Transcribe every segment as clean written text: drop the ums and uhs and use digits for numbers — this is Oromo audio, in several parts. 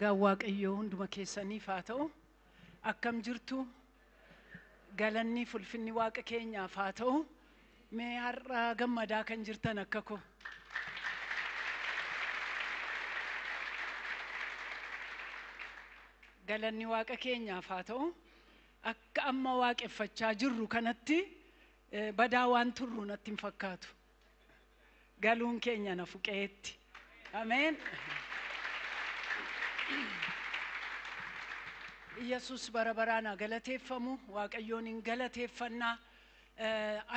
Nagaan Waaqayyoo hunduma keessaniif haa ta'u. Akkam jirtu? Galanni fulfinni Waaqa keenyaaf haa ta'u. Mee har'a gammadaa kan jirtan akka koo. Galanni Waaqa keenyaaf haa ta'u. Akka amma waaqeffachaa jirru kanatti badaa waan turru natti hin fakkaatu. Galuun keenya na fuqeetti. Ameen. Yesus bara baraan haa galateeffamu. Waaqayyoon hin galateeffannaa.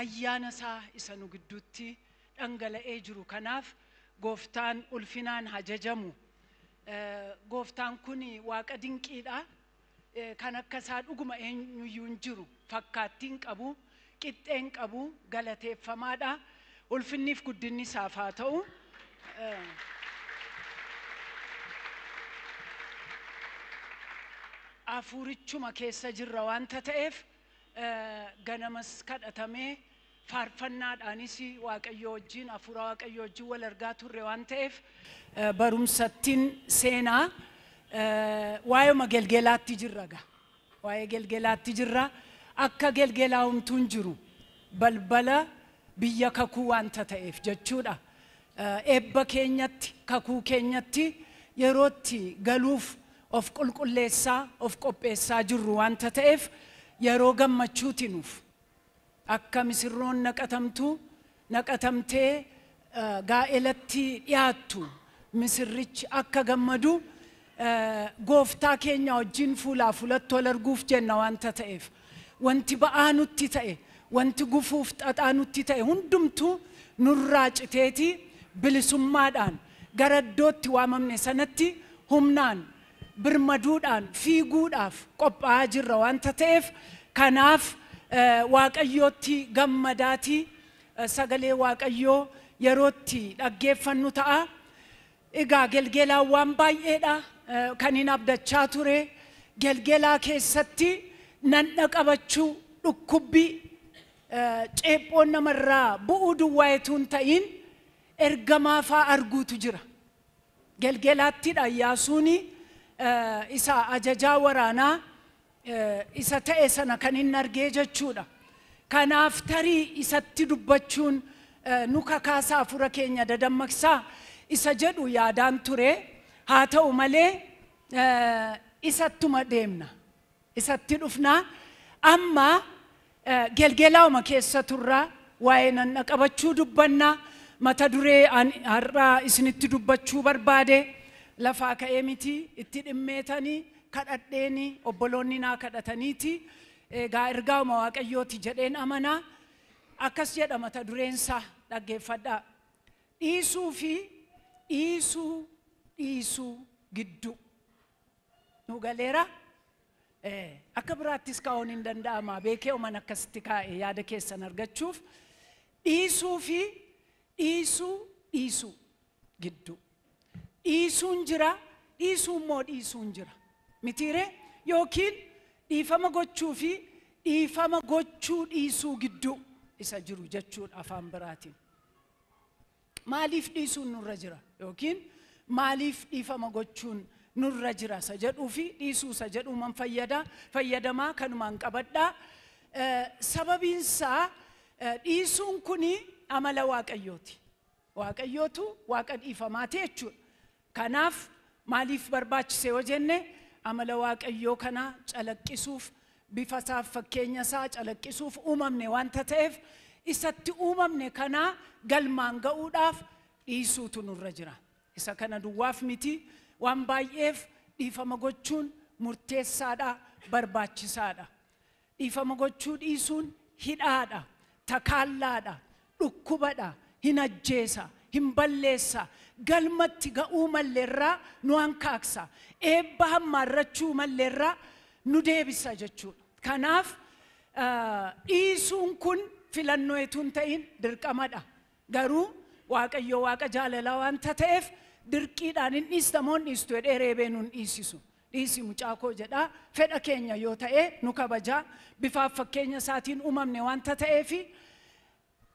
Ayyaana isaa isa nu gidduutti dhangala'ee jiru kanaaf gooftaan ulfinaan hajajamu. Gooftaan kun Waaqa dinqiidha. Kan akka isaa dhuguma eenyuyyuu hin jiru. Fakkaattiin qabu, qixxeen qabu, galateeffamaadha. Ulfinniif guddinni isaaf haa ta'u. Hafuurichuma keessa jirra waanta ta'eef ganamas kadhatamee faarfannaadhaanis Waaqayyoo wajjin hafuura Waaqayyoo wajjin wal argaa turre waan ta'eef barumsattiin seenaa waa'eema gelgelaatti jirra gaa. Waa'ee gelgelaatti jirra. Akka gelgelaa homtuu hin jiru. Balbala biyya kakuu waanta ta'eef jechuudha. Eebba keenyatti, kakuu keenyatti yerootti galuuf of qulqulleessaa, of qopheessaa jirru waanta ta'eef yeroo gammachuuti nuuf. Akka misirroon naqatamtee gaa'elatti dhiyaattu misirrichi akka gammadu gooftaa keenya wajjin fuulaa fuulatti wal arguuf jenna waanta ta'eef. Wanti ba'aa nutti ta'e, wanti gufuuf xaxaa nutti ta'e hundumtuu nurraa citeeti bilisummaadhaan gara iddootti waamamne sanatti humnaan birmaduudhaan fiiguudhaaf qophaa'aa jirra waanta ta'eef kanaaf Waaqayyootti gammadaatii sagalee Waaqayyoo yerootti dhaggeeffannu ta'a. Egaa gelgelaan waan baay'eedha kan hin abdachaa ture. Gelgelaa keessatti nan qabachuu, dhukkubbii, ceephoon namarraa bu'uu duwwaayetuu hin ta'in ergamaa fa'aa arguutu jira. Gelgelaattidha Iyyaasuun isa ajajaa waraanaa isa ta'e sana kan hin argee jechuudha. Kanaaf tarii isatti dubbachuun nu kakaasaa hafuura keenya dadammaqsaa isa jedhu yaadaan ture. Haa ta'u malee isattuma deemna. Isatti dhufna. Amma gelgelaa'uma keessa turra waa'ee nan qabachuu dubbanna. Mata duree har'aa isinitti dubbachuu barbaade lafaa ka'ee miti itti dhimmeetanii kadhadheeni obboloonni naa kadhataniiti. Egaa ergaa'uma Waaqayyooti jedheen amanaa. Akkas jedha mata dureensaa dhaggeeffadhaa. Dhiisuu fi dhiisuu dhiisuu gidduu. Nu galeera? Akka biraattis kaa'uun hin danda'ama. Beekee oman akkasitti kaa'e yaada keessan argachuuf. Dhiisuu fi dhiisuu dhiisuu gidduu. Dhiisuun jira, dhiisuu immoo dhiisuun jira. Mitiiree? Yookiin dhiifama gochuu fi dhiifama gochuu dhiisuu gidduu isa jiru jechuudha afaan biraatiin. Maaliif dhiisuun nurra jira? Yookiin maaliif dhiifama gochuun nurra jira isa jedhuu fi dhiisuu isa jedhuu man fayyadamaa kanumaan qabadhaa. Sababiinsaa dhiisuun kuni amala Waaqayyooti. Waaqayyootu Waaqa dhiifamaati jechuudha. Kanaaf maaliif barbaachise yoo jenne amala Waaqayyoo kana calaqqisuuf bifa isaaf fakkeenya isaa calaqqisuuf uumamne waanta ta'eef isatti uumamne kana galmaan ga'uudhaaf dhiisuutu nurra jira. Isa kana duwwaaf miti waan baay'eef dhiifama gochuun murteessaadha, barbaachisaadha. Dhiifama gochuu dhiisuun hidhaadha, takaallaadha, dhukkubadha, hin ajjeesa, hin balleessa, galmatti ga'uu malleerraa nu hankaaksa, eebba hammaarrachuu malleerraa nu deebisa jechuudha. Kanaaf dhiisuun kun filannoo etuu hin ta'in dirqamadha. Garuu Waaqayyo Waaqa jaalalaa waanta ta'eef dirqiidhaan hin dhiistamoo hin dhiistu jedhee reebee nu hin dhiisisu. Dhiisi mucaa koo jedhaa fedha keenya yoo ta'e nu kabajaa bifaaf fakkeenya isaatiin uumamne waanta ta'eef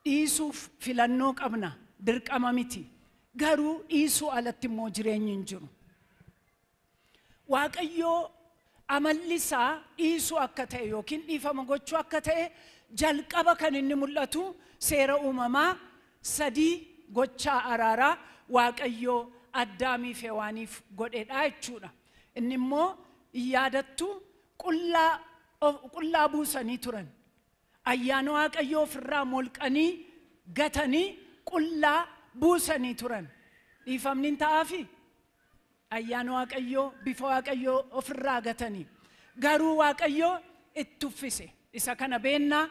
dhiisuuf filannoo qabna dirqama miti. Garuu dhiisuu alatti immoo jireenyi hin jiru. Waaqayyoo amalli isaa dhiisuu akka ta'e yookiin dhiifama gochuu akka ta'e jalqaba kan inni mul'atu seera uumamaa 3 gochaa araaraa Waaqayyoo Addaamii fi Hewaaniif godhedha jechuudha. Inni immoo yaadattu qullaa buusanii turan. Ayyaana Waaqayyoo ofirraa molqanii gatanii qullaa buusanii turan. Dhiifamni hin ta'aafi? Ayyaana Waaqayyoo bifa Waaqayyoo ofirraa gatanii. Garuu Waaqayyoo itti uffise. Isa kana beennaa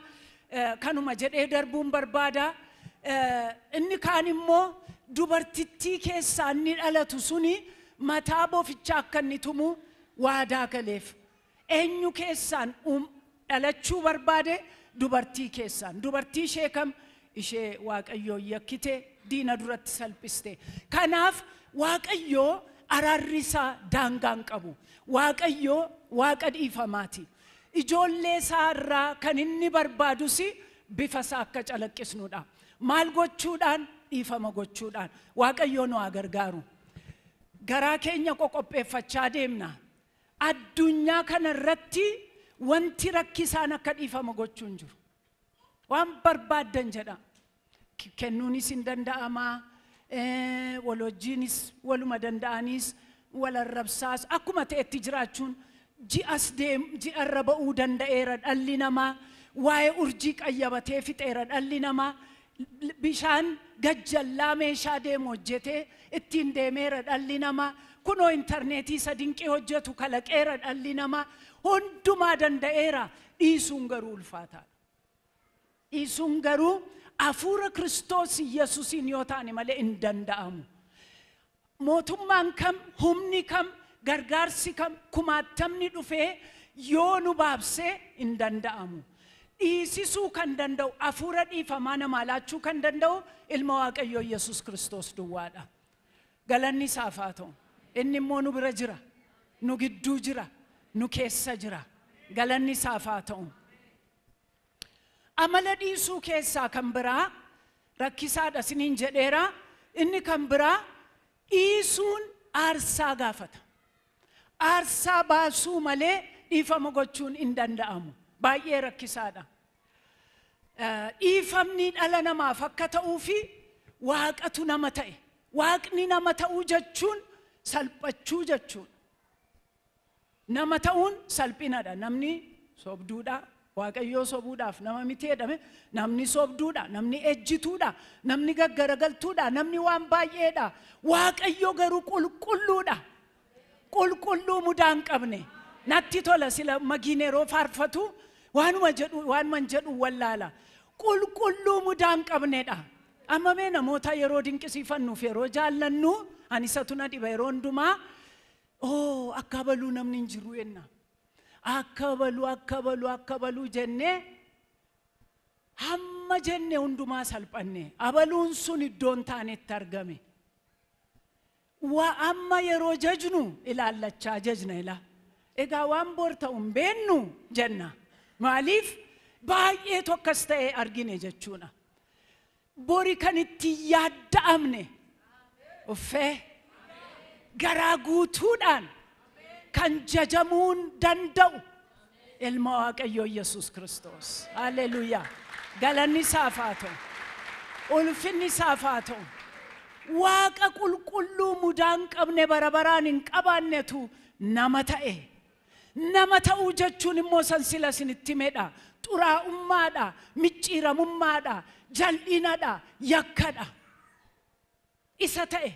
kanuma jedhee darbuun barbaada. Inni kaan immoo dubartittii keessaa inni dhalatu suni mataa bofichaa akka inni tumu waadaa galeef. Eenyu keessaan dhalachuu barbaade? Dubartii keessaan. Dubartii ishee kam? Ishee Waaqayyoo yakkite, diina duratti salphiste. Kanaaf Waaqayyoo araarri isaa daangaa hin qabu. Waaqayyoo Waaqa dhiifamaati. Ijoollee isaa irraa kan inni barbaadus bifa isaa akka calaqqisnudha. Maal gochuudhaan? Dhiifama gochuudhaan. Waaqayyoo nu haa gargaaru. Garaa keenya qoqopheeffachaa deemna. Addunyaa kana irratti wanti rakkisaan akka dhiifama gochuu hin jiru. Waan barbaaddan jedha. Kennuunis hin danda'amaa, wal wajjiinis waluma danda'anis wal arrabsaas akkuma ta'etti jiraachuun ji'arra ba'uu danda'eera dhalli namaa. Waa'ee urjii qayyabatee fixeera dhalli namaa. Bishaan gajjallaa meeshaa deemu hojjetee ittiin deemeera dhalli namaa. Kunoo intarneetii isa dinqii hojjetu kalaqeera dhalli namaa. Hundumaa danda'eera. Dhiisuun garuu ulfaataadha. Dhiisuun garuu hafuura Kiristoos Yesuusiin yoo ta'ani malee hin danda'amu. Mootummaan kam, humni kam, gargaarsi kam, kumaattamni dhufee yoo nu baabsee hin danda'amu. Dhiisisuu kan danda'u, hafuura dhiifamaa namaa laachuu kan danda'u ilma Waaqayyoo Yesuus Kiristoos duwwaadha. Galanni isaaf haa ta'u. Inni immoo nu bira jira, nu gidduu jira, nu keessa jira. Galanni isaaf haa ta'u. Amala dhiisuu keessaa kan biraa rakkisaadha isiniin jedheera. Inni kan biraa dhiisuun aarsaa gaafata. Aarsaa baasuu malee dhiifama gochuun hin danda'amu. Baay'ee rakkisaadha. Dhiifamni dhala namaaf akka ta'uu fi Waaqatu nama ta'e. Waaqni nama ta'uu jechuun salphachuu jechuudha. Nama ta'uun salphinadha. Namni sobduudha. Waaqayyoo sobuudhaaf nama miti jedhame. Namni sobduudha. Namni ejjituudha. Namni gaggaragaltuudha. Namni waan baay'eedha. Waaqayyoo garuu qulqulluudha. Qulqulluu mudaa hin qabne. Natti tola sila magiin yeroo faarfatu waanuma jedhu waanuma jedhu wallaala. Qulqulluu mudaa hin qabnedha. Amma mee namoota yeroo dinqisiifannuuf yeroo jaallannu ani isatu na dhiba yeroo hundumaa. Oo akka baluu namni hin jiru jenna. Akka baluu akka baluu akka baluu jennee hamma jenne hundumaa salphanne. Abaluun sun iddoon taanetti argame. Waa amma yeroo jajnu ilaallachaa jajna ila. Egaa waan bor ta'u hin beennu jenna. Maaliif baay'eetu akkas ta'e argine jechuudha. Bori kan itti yaadda'amne uffee garaa guutuudhaan kan jajamuun danda'u ilma Waaqayyoo Yesuus Kiristoos. Haleluuyaa. Galanni isaaf haa ta'u. Ulfinni isaaf haa ta'u. Waaqa qulqulluu mudaa hin qabne bara baraan hin qabaannetu nama ta'e. Nama ta'uu jechuun immoo san sila isinitti himedha. Xuraa'ummaadha, micciiramummaadha, jal'inadha, yakkadha. Isa ta'e.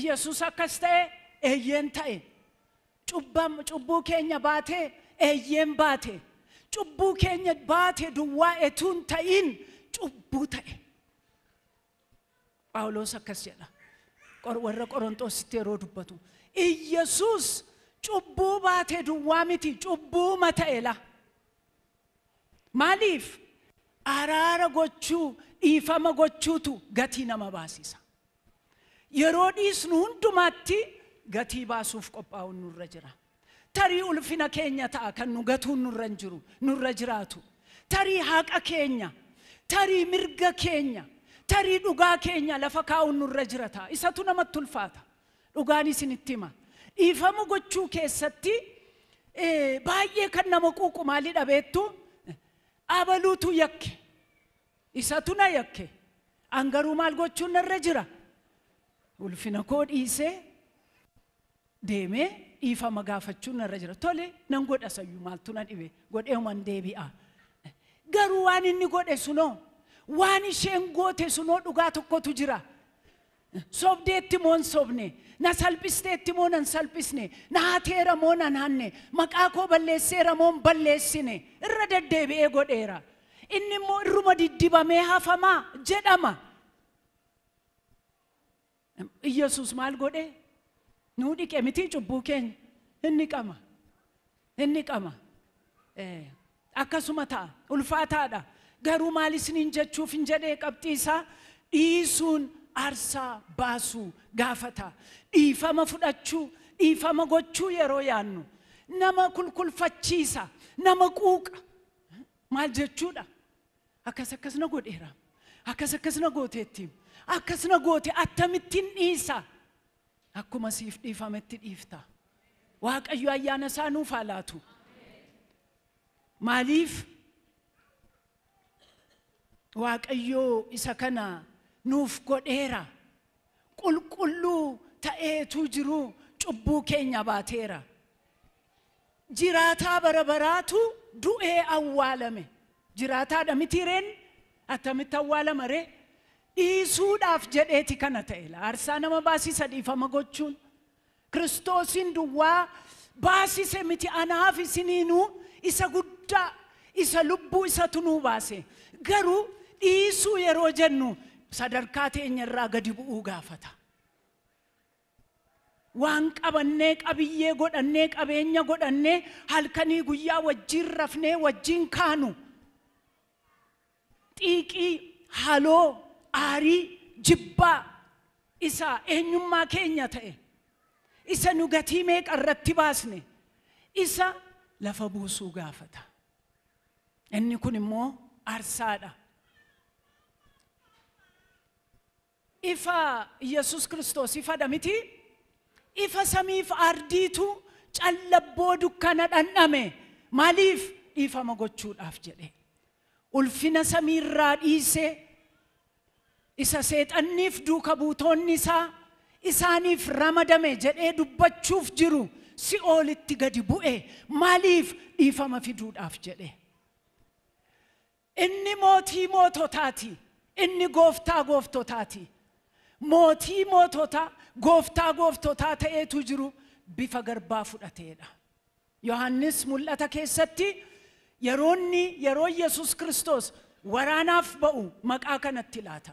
Yesuus akkas ta'e, eeyyeen ta'e. Cubbuu keenya baatee, eeyyeen baate. Cubbuu keenya baate duwwaa etuun ta'in cubbuu ta'e. Phaawulos akkas jedha. Warra Qorontoositti yeroo dubbatu. Iyyasuus cubbuu baate duwwaa miti, cubbuuma ta'e la. Maaliif? Araara gochuu, dhiifama gochuutu gatii nama baasisa. Yeroo dhiisnu hundumaatti gatii baasuuf qophaa'uun nurra jira. Tarii ulfina keenya ta'a kan nu gatuun nurra hin jiru, nurra jiraatu. Tarii haqa keenya, tarii mirga keenya, tarii dhugaa keenya lafa kaa'uun nurra jira ta'a. Isatu namatti ulfaata. Dhugaan isinitti hima. Dhiifama gochuu keessatti baay'ee kan nama quuqu maalidha beektu? Abaluutu yakke. Isatu na yakke. An garuu maal gochuun narra jira? Ulfina koo dhiisee deemee dhiifama gaafachuun narra jira. Tole nan godha sayyuu maaltu na dhibe godheeman deebi'a. Garuu waan inni godhe sunoo waan isheen goote sunoo dhugaa tokkotu jira. Sobdeetti moo hin sobne, na salphisteetti moo nan salphisne, na hateera moo nan hanne, maqaa koo balleesseera moo hin balleessine, irra deddeebi'ee godheera. Inni immoo irruma diddibamee hafamaa jedhama. Iyyasuus maal godhe? Nuu dhiqe miti cubbuu keenya. Inni qama. Inni qama. Akkasuma ta'a. Ulfaataadha. Garuu maal isiniin jechuuf hin jedhee qabxii isaa dhiisuun aarsaa baasuu gaafata. Dhiifama fudhachuu, dhiifama gochuu yeroo yaannu nama kulkulfachiisa, nama quuqa. Maal jechuudha? Akkas akkas na godheera. Akkas akkas na gooteetti. Akkas na goote akkamittiin dhiisa? Akkuma siif dhiifametti dhiifta. Waaqayyo ayyaana isaa nuuf haa laatu. Maaliif? Waaqayyo isa kana nuuf godheera. Qulqulluu ta'eetu jiru cubbuu keenya baateera. Jiraataa bara baraatu du'ee awwaalame. Jiraataadha miti reen? Attamitti awwaalama ree? Dhiisuudhaaf jedheeti kana ta'e. Aarsaa nama baasisa dhiifama gochuun. Kiristoosiin duwwaa baasise miti anaaf isiniinuu isa guddaa isa lubbuu isatu nuu baase. Garuu dhiisuu yeroo jennu sadarkaa teenyarraa gadi bu'uu gaafata. Waan qabannee qabiyyee godhannee qabeenya godhannee halkanii guyyaa wajjin rafnee wajjin kaanu. Xiiqii, haloo, aarii, jibbaa isa eenyummaa keenya ta'e, isa nu gatii meeqa irratti baasne, isa lafa buusuu gaafata. Inni kun immoo aarsaadha. Ifa Yesuus Kiristoos ifadha miti? Ifa samiif ardiitu callabboo dukkana dhandhame. Maaliif? Dhiifama gochuudhaaf jedhe. Ulfina samiirraa dhiisee isa seexanniif duuka buutonni isaa isaaniif ramadame jedhee dubbachuuf jiru si'oolitti gadi bu'e. Maaliif? Dhiifama fiduudhaaf jedhe. Inni mootii moototaati. Inni gooftaa gooftotaati. Mootii moototaa, gooftaa gooftotaa ta'eetu jiru bifa garbaa fudhateedha. Yohaannis mul'ata keessatti yeroo Yesuus Kiristoos waraanaaf ba'u maqaa kanatti laata.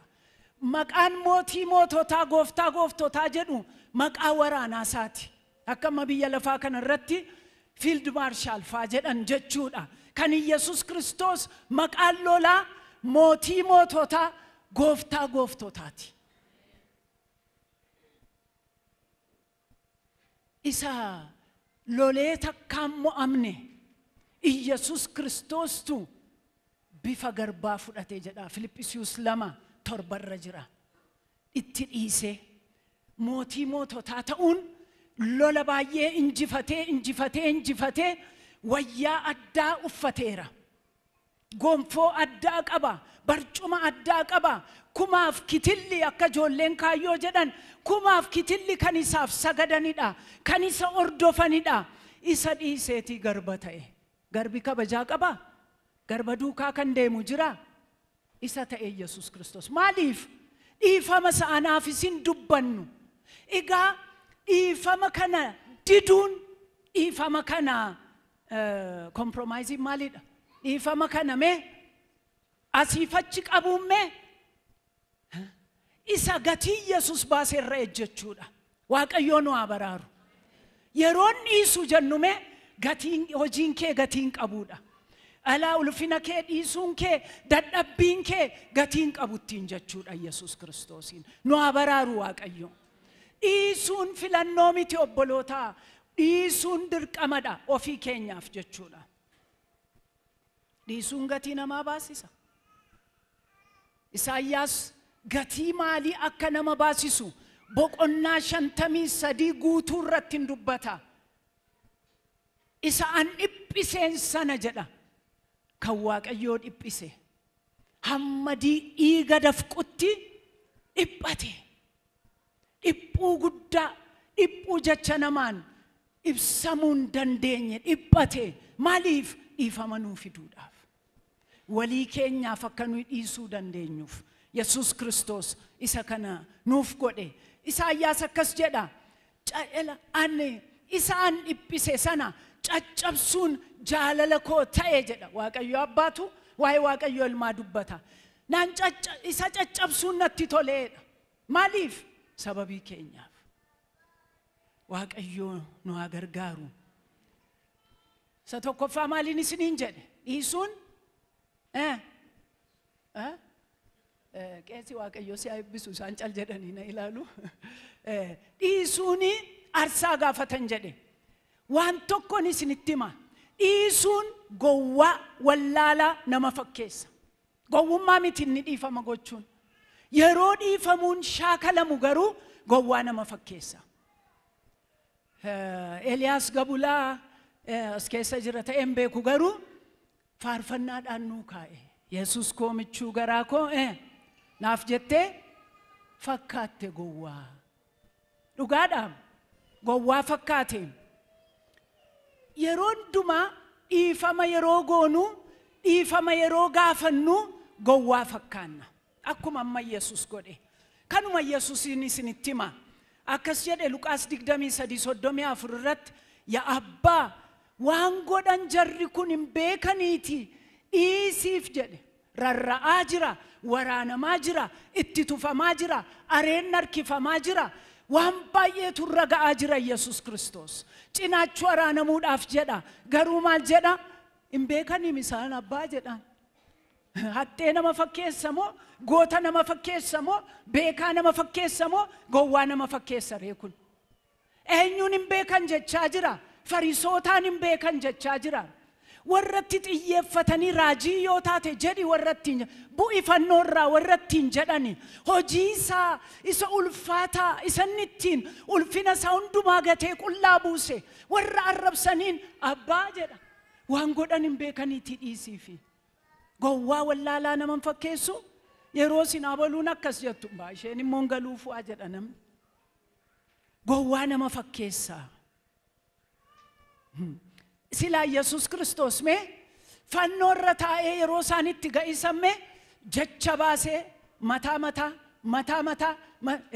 Maqaan mootii moototaa, gooftaa gooftotaa jedhu maqaa waraanaa isaati. Akka amma biyya lafaa kanarratti fiild maarshaal faa jedhan jechuudha. Kan Yesuus Kiristoos maqaan lolaa mootii moototaa, gooftaa gooftotaati. Isa lolee takkaan mo'amne Iyyasuus Kiristoostu bifa garbaa fudhatee jedha. Filiphisiiyuus 2:7 jira. Itti dhiisee mootii moototaa ta'uun lola baay'ee injifatee injifatee injifatee wayyaa addaa uffateera. Gonfoo addaa qaba, barcuma addaa qaba. Kumaaf kitilli akka ijoolleen kaayyoo jedhan kumaaf kitilli kan isaaf sagadanidha, kan isa hordofanidha. Isa dhiiseetii garba ta'e. Garbi kabajaa qaba? Garba duukaa kan deemu jira? Isa ta'e Yesuus Kiristoos. Maaliif? Dhiifama isa anaaf isin dubbannu. Egaa dhiifama kana diduun dhiifama kana kompromaayizii maalidha? Dhiifama kana mee asiif achi qabuun mee isa gatii Yesuus baase irra ejjechuudha. Waaqayyoon nu haa baraaru. Yeroon dhiisu jennu mee gatiin hojiin kee gatiin qabuudha. Alaa ulfina kee dhiisuun kee dadhabbiin kee gatiin qabuttiin jechuudha Yesuus Kiristoosiin. Nu haa baraaru Waaqayyo. Dhiisuun filannoo miti obbolootaa. Dhiisuun dirqamadha ofii keenyaaf jechuudha. Dhiisuun gatii namaa baasisa. Isaayyaas gatii maalii akka nama baasisu Boqonnaa 53 guutuu irratti hin dubbata. Isa an dhiphiseen sana jedha. Kan Waaqayyoo dhiphise. Hamma dhiiga dafqutti dhiphate. Dhiphuu guddaa, dhiphuu jecha namaan ibsamuu hin dandeenye dhiphate. Maaliif? Dhiifama nuu fiduudhaaf. Walii keenyaaf akka nuyi dhiisuu dandeenyuuf. Yesuus Kiristoos isa kana nuuf godhe. Isaayyaas akkas jedha. Ani isa an dhiphise sana caccabsuun jaalala koo ta'e jedha. Waaqayyo abbaatu waa'ee Waaqayyo ilmaa dubbata. Naan isa caccabsuun natti toleedha. Maaliif? Sababii keenyaaf. Waaqayyo nu haa gargaaru. Isa tokkoffaa maaliin isiniin jedhe? Dhiisuun qeessi Waaqayyo si haa eebbisu isaan cal jedhanii na ilaalu. Dhiisuun aarsaa gaafatan jedhe. Waan tokkoon isinitti hima. Dhiisuun gowwaa wallaalaa nama fakkeessa. Gowwummaa miti inni dhiifama gochuun. Yeroo dhiifamuun shaakalamu garuu gowwaa nama fakkeessa. Eliyaas Gabulaa as keessa jira ta'een beeku garuu faarfannaadhaan nuu kaa'e. Yesuus koo michuu garaa koo naaf jettee fakkaatte gowwaa. Dhugaadhaam gowwaa fakkaate. Yeroo hundumaa dhiifama yeroo goonu, dhiifama yeroo gaafannu gowwaa fakkaanna. Akkuma amma Yesuus godhe. Kanuma Yesuusin isinitti hima. Akkas jedhe Luqaas 23:34 irratti, yaa abbaa waan godhan jarri kun hin beekaniiti dhiisiif jedhe. Rarra'aa jira, waraanamaa jira, itti tufamaa jira, areen harkifamaa jira. Waan baay'eetu irra ga'aa jira Yesuus Kiristoos. Cinaachuu waraanamuudhaaf jedha. Garuu maal jedha? Hin beekaniim isaan abbaa jedhaan. Hattee nama fakkeessa moo? Goota nama fakkeessa moo? Beekaa nama fakkeessa moo? Gowwaa nama fakkeessa ree kun? Eenyuun hin beekan jechaa jira? Farisootaan hin beekan jechaa jira. Warratti xiyyeeffatanii raajii yoo taate jedhi warratti bu'i fannoo irraa warratti hin jedhani. Hojii isaa isa ulfaataa isa inni ittiin ulfina isaa hundumaa gatee qullaa buuse warra arrabsaniin abbaa jedha. Waan godhan hin beekaniitii dhiisiifi. Gowwaa wallaalaa nama hin fakkeessu. Yeroo isin abaluun akkas jettu isheen immoo hin galuufu jedha namni. Gowwaa nama fakkeessa. Silaa Yesuus Kiristoos mee fannoo irra taa'ee yeroo isaan itti ga'isan mee jecha baasee mataa mataa mataa mataa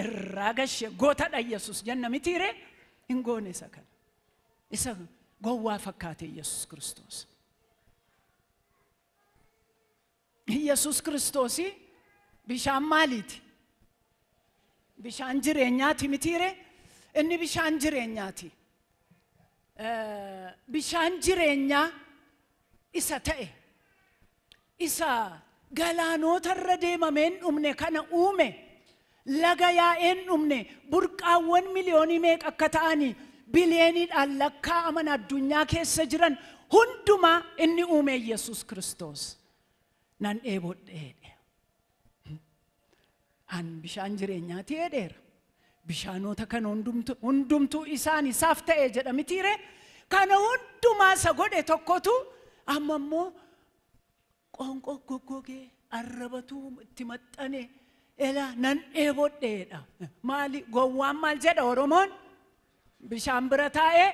irraa gashe gootadha Yesuus jenna mitiiree hin goone isa kana. Isa gowwaa fakkaate Yesuus Kiristoos. Yesuus Kiristoos bishaan maaliiti? Bishaan jireenyaati mitiiree? Inni bishaan jireenyaati. Bishaan jireenyaa isa ta'e, isa galaanota irra deemameen dhumne kana uume, laga yaa'een dhumne, burqaawwan miliyoonii meeqa akka ta'anii biliyooniidhaan lakkaa'aman addunyaa keessa jiran hundumaa inni uume Yesuus Kiristoos. Nan dheebodhe. An bishaan jireenyaati jedheera. Bishaanota kana hundumtuu isaan isaaf ta'e jedha mitiiree? Kana hundumaa isa godhe tokkotu amma immoo qoonqoo goggogee arrabatu itti maxxane ela nan dheebodheedha. Maali gowwaan maal jedha Oromoon? Bishaan bira taa'ee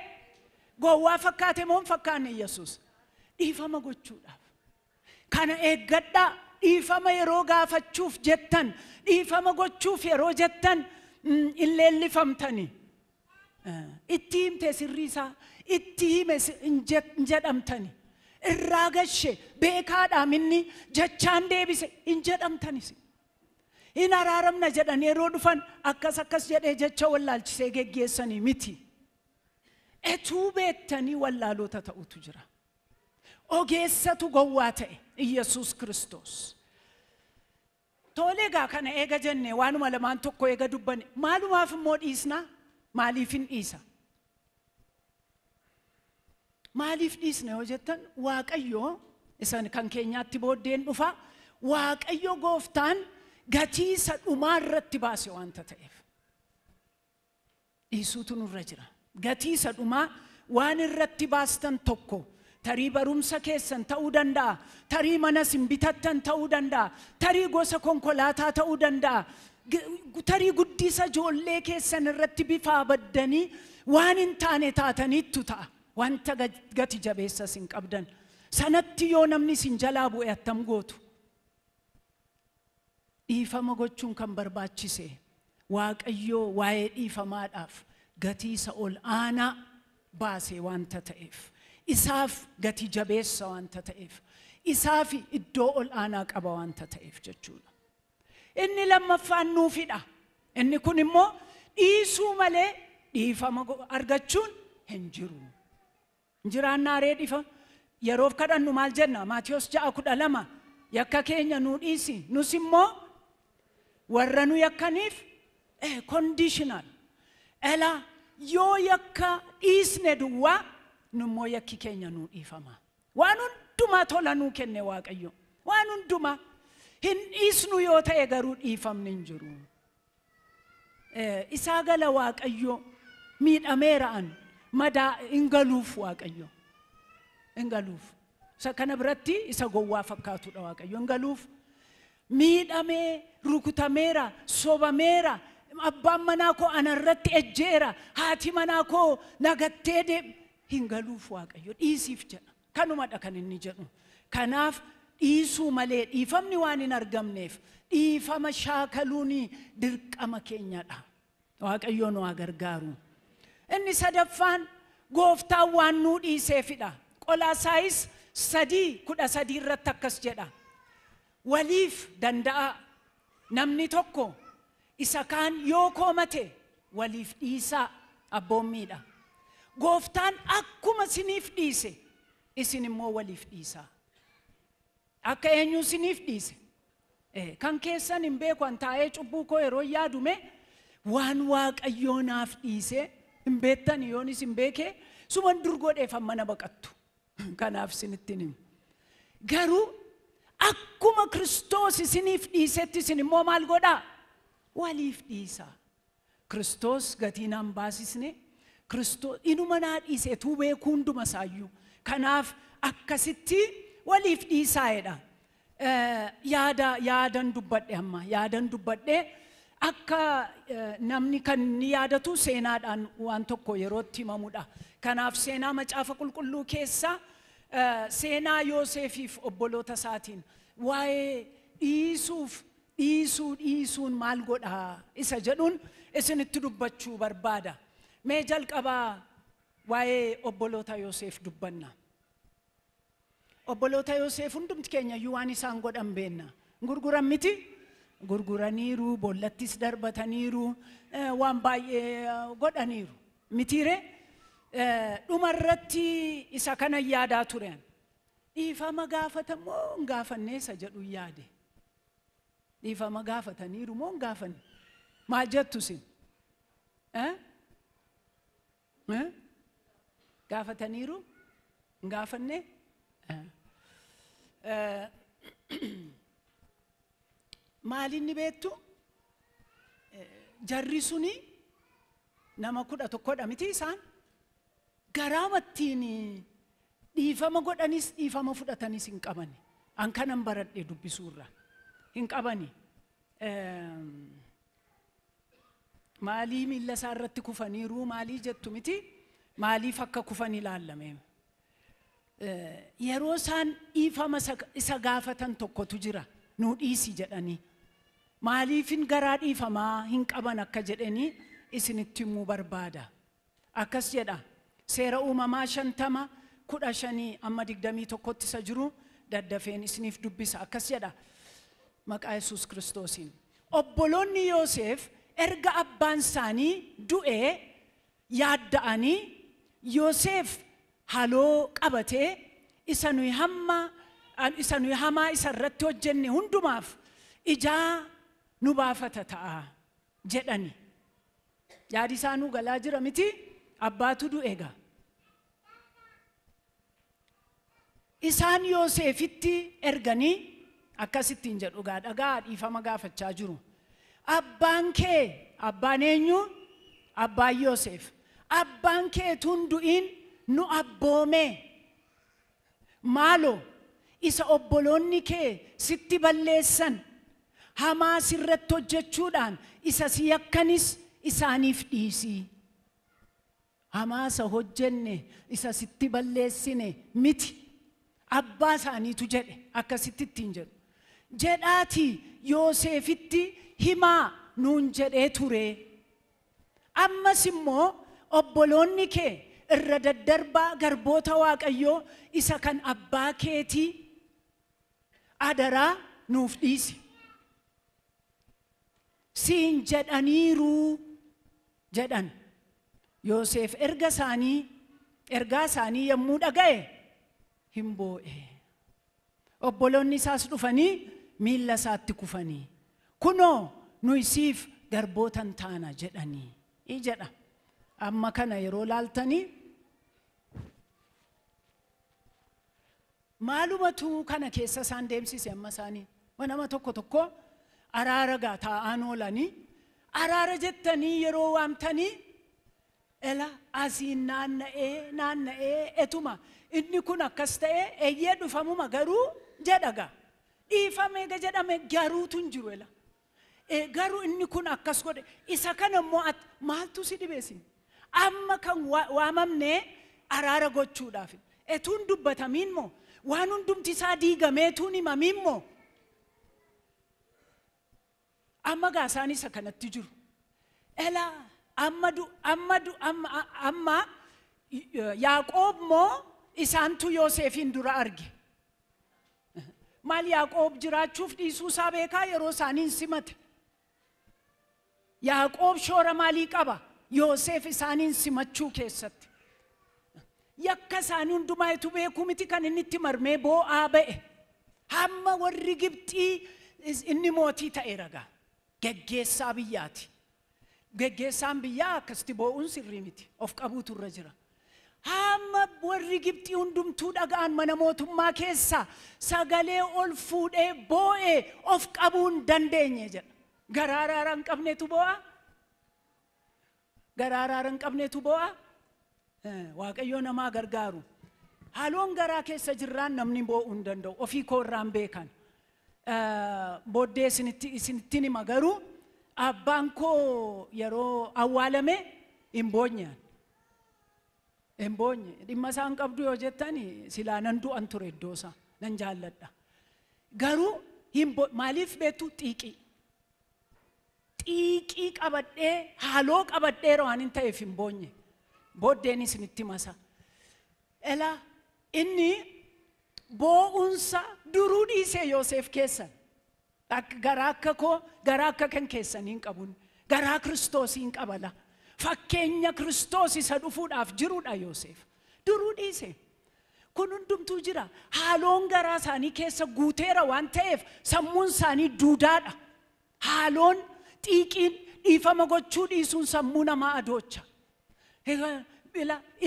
gowwaa fakkaate moo hin fakkaanne Yesuus? Dhiifama gochuudhaaf. Kana eeggadhaa. Dhiifama yeroo gaafachuuf jettan, dhiifama gochuuf yeroo jettan hin leellifamtani. Itti himte sirrii isaa, itti hime hin jedhamtani. Irraa gashe beekaadhaam inni jechaan deebise hin jedhamtanis. Hin araaramna jedhan yeroo dhufan akkas akkas jedhee jecha wallaalchisee geggeessanii miti. Etuu beektanii wallaalota ta'utu jira. Ogeessatu gowwaa ta'e Yesuus Kiristoos. Tole egaa kana eega jenne waanuma lamaan tokko eega dubbanne maalumaaf immoo dhiisna? Maaliif hin dhiisa? Maaliif dhiisna yoo jettan Waaqayyo isan kan keenyaatti booddeen dhufa. Waaqayyo gooftaan gatii isa dhumaa irratti baase waanta ta'eef. Dhiisuutu nurra jira. Gatii isa dhumaa waan irratti baastan tokko tarii barumsa keessan ta'uu danda'a. Tarii mana isin bitattan ta'uu danda'a. Tarii gosa konkolaataa ta'uu danda'a. Tarii guddisa ijoollee keessan irratti bifa baddanii waan hin taane taataniittu ta'a. Wanta gati jabeessa isin qabdan. Sanatti yoo namni isin jalaa bu'e attam gootu. Dhiifama gochuun kan barbaachise Waaqayyoo waa'ee dhiifamaadhaaf gatii isa ol aanaa baase wanta ta'eef. Isaaf gati jabeessa wanta ta'eef. Isaaf iddoo ol aanaa qaba wanta ta'eef jechuudha. Inni lammaffaan nuufidha. Inni kun immoo dhiisuu malee dhiifama argachuun hin jiru. Jiraannaa ree dhiifama. Yeroof kadhannu maal jenna? Maatiyos 6:12 yakka keenya nuu dhiisi. Nus immoo warra nu yakkaniif conditional. Ela yoo yakka dhiisne duwwaa nummoo yakki keenya nuu dhiifama. Waan hundumaa tola nuu kenne Waaqayyo. Waan hundumaa hin dhiisnu yoo ta'e garuu dhiifamni hin jiru. Isaa gala Waaqayyo miidhameera an madaa hin galuuf Waaqayyo. Hin galuuf. Isa kana biratti isa gowwaa fakkaatudha Waaqayyo. Hin galuuf. Miidhamee, rukutameera, sobameera, abbaan manaa koo anarratti ejjeera, haati manaa koo nagattee deem. Hin galuuf Waaqayyo dhiisiif jedha. Kanumadha kan inni jedhu. Kanaaf dhiisuu malee dhiifamni waan hin argamneef dhiifama shaakaluun dirqama keenyadha. Waaqayyo nu haa gargaaru. Inni sadaffaan gooftaan waan nuu dhiiseefidha. Qolaasaayis 3:13 irratti akkas jedha. Waliif danda'a. Namni tokko isa kaan yoo koomate waliif dhiisaa abboommiidha. Gooftaan akkuma isiniif dhiise isin immoo waliif dhiisaa. Akka eenyu isiniif dhiise? Kan keessan hin beeku an taa'ee cubbuu koo yeroo yaadume waan Waaqayyoo naaf dhiise hin beektan yoon isin beeke suman dur godheef mana baqattu. Kanaaf isinitti himu. Garuu akkuma Kiristoos isiniif dhiisetti isin immoo maal godhaa? Waliif dhiisaa. Kiristoos gatii naan baasisne, Kiristoos inuma naa dhiise utuu beekuu hunduma isaayyuu. Kanaaf akkasitti waliif dhiisaa jedha. Yaadan dubbadhe amma yaadan dubbadhe akka namni kan inni yaadatu seenaadhaan waan tokko yerootti himamudha. Kanaaf seenaa macaafa qulqulluu keessa seenaa Yoosefiif obboloota isaatiin waa'ee dhiisuuf dhiisuu dhiisuun maal godhaa isa jedhuun isinitti dubbachuu barbaada. Mee jalqabaa waa'ee obboloota Yoosef dubbanna. Obboloota Yoosef hundumti keenya iyyuu waan isaan godhan beenna. Gurguran miti? Gurguraniiru, boollattis darbataniiru, waan baay'ee godhaniiru. Mitiire? Dhumarratti isa kana yaadaa turan. Dhiifama gaafatamoo hin gaafanne isa jedhu yaade. Dhiifama gaafataniiru moo hin gaafanne? Maal jettu isin? Gaafataniiru? Hin gaafanne? Maal inni beektu? Jarri suni nama 11 miti isaan? Garaamattiin dhiifama godhanis dhiifama fudhatanis hin qabani. An kanan baradhe dubbisuurra hin qabani. Maalii miilla isaa irratti kufaniiru maalii jettu miti? Maaliif akka kufan ilaallame? Yeroo isaan dhiifama isa gaafatan tokkotu jira. Nuu dhiisi jedhanii. Maaliifin garaa dhiifamaa hin qaban akka jedhanii isinitti himuu barbaada. Akkas jedha. Seera uumamaa 50:15 amma 21 isa jiru daddafeen isiniif dubbisa. Akkas jedha. Maqaa Yesuus Kiristoosiin. Obboloonni Yoosef erga abbaan isaanii du'ee yaadda'anii Yoosef haloo qabatee isa nuyi hamaa isa irratti hojjenne hundumaaf ijaa nu baafata ta'a jedhani. Yaadi isaanuu galaa jira miti? Abbaatu du'e egaa. Isaan Yoosefitti erganii akkasittiin jedhu gaa dhagaa dhiifama gaafachaa jiru. Abbaan kee abbaan eenyu? abbaan Yoosef abbaan keetuun du'in nu abboome maaloo isa obboloonni kee sitti balleessan hamaa sirratti hojjechuudhaan isa si yakkanis isaaniif dhiisi. Hamaa isa hojjenne isa sitti balleessine miti abbaa isaaniitu jedhe akkasitti ittiin jedhu. Jedhaatii Yoosefitti himaa nuun jedhee ture. Ammas immoo obboloonni kee irra daddarbaa garboota Waaqayyoo isa kan abbaa keetii adaraa nuuf dhiisi. Siin jedhaniiru jedhan. Yoosef ergaa isaanii yommuu dhaga'e hin boo'e. Obboloonni isaas dhufanii miilla isaatti kufanii kunoo nuyi siif garboota hin taana jedhanii jedha. Amma kana yeroo laaltanii maalumatu kana keessa isaan deemsise amma isaanii nama tokko tokko araara gaa taa'aan oolanii araara jettanii yeroo waamtanii ela asiin naanna'ee etuma inni kun akkas ta'e eeyyee dhufamuma garuu jedha gaa dhiifamee jedhame garuutu hin jiru ela garuu inni kun akkas godhe isa kana immoo maaltu si dhibeessi amma kan waamamne araara gochuudhaaf etuun dubbatamiin moo waan hundumti isaa diigameetuun himamiin moo amma gaa isaan isa kanatti jiru ela amma Yaaqoob moo isaantu Yoosefiin dura arge. Maal Yaaqoob jiraachuuf dhiisuu isaa beekaa yeroo isaaniin simate. Yaaqoob shoora maalii qaba? Yoosef isaaniin simachuu keessatti. Yakka isaanii hundumaatu beekuu miti kan inni itti marmee boo'aa ba'e. Hamma warri Gibxii inni mootii ta'e ragaa. Geggeessaa biyyaati. Geggeessaan biyyaa akkasitti boo'uun sirrii miti. Of qabuutu irra jira. Hamma warri Gibxii hundumtuu dhaga'an mana mootummaa keessa sagalee ol fuudhee boo'ee of qabuu hin dandeenye jedha. Garaa araara hin qabnetu boo'a. Garaa araara hin qabnetu boo'a. Waaqayyoo namaa gargaaru. Haaloon garaa keessa jirraan namni boo'uu hin danda'u. Ofii koo irraan beekan. Booddee isinittiin hima garuu abbaan koo yeroo awwaalame hin boonye. Hin boonye. Dhimma isaan qabdu yoo jettani silaa nan du'an ture iddoo isaa nan jaalladha. Garuu maaliif beektu xiiqii. Xiiqii qabadhee haaloo qabadhee waan hin ta'eef hin boonye. Booddeen isinitti masa. Ela inni boo'unsa duruu dhiisee Yoosef keessan. Garaa akka koo garaa akka kan keessanii hin qabun garaa Kiristoosii hin qabala. Fakkeenya Kiristoos isa dhufuudhaaf jirudha Yoosef. Duruu dhiise. Kun hundumtuu jira. Haaloon garaa isaanii keessa guuteera waan ta'eef sammuun isaanii duudaadha. Haaloon xiiqiin dhiifama gochuu dhiisuun sammuu namaa adoocha.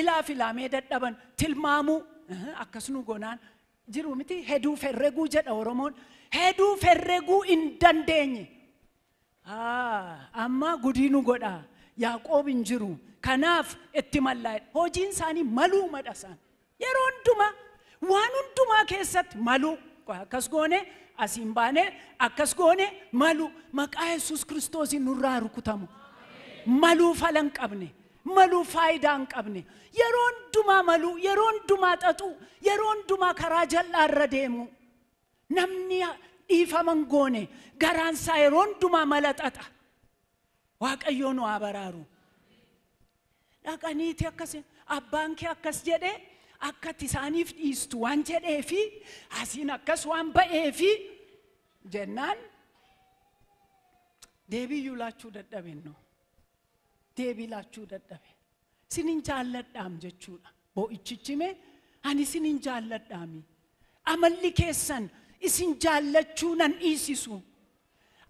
Ilaa filaamee dadhaban tilmaamuu akkasuma gonaan jiru miti heduu ferreguu jedha Oromoon. Heduu ferreguu hin dandeenye. Amma gudii nu godha. Yaaqoob hin jiru. Kanaaf itti mallaa'e. Hojiin isaanii maluu madha isaan. Yeroo hundumaa waan hundumaa keessatti maluu. Akkas goone asiin baane akkas goone maluu. Maqaa Yesuus Kiristoosiin nurraa rukutamu. Maluu fala hin qabne. Maluu faayidaa hin qabne. Yeroo hundumaa maluu, yeroo hundumaa xaxuu, yeroo hundumaa karaa jal'aa irra deemu. Namni dhiifama hin goone garaan isaa yeroo hundumaa mala xaxa. Waaqayyoo nu haa baraaru. Dhaqaniiti akkas abbaan kee akkas jedhee akkatti isaaniif dhiistu waan jedhee fi asiin akkas waan ba'ee fi jennaan deebiyyuu laachuu dadhabenno. Deebii laachuu dadhabe. Sinin jaalladhaam jechuudha. Boo'ichichime ani sinin jaalladhaami. Amalli keessan isin jaallachuu nan dhiisisu.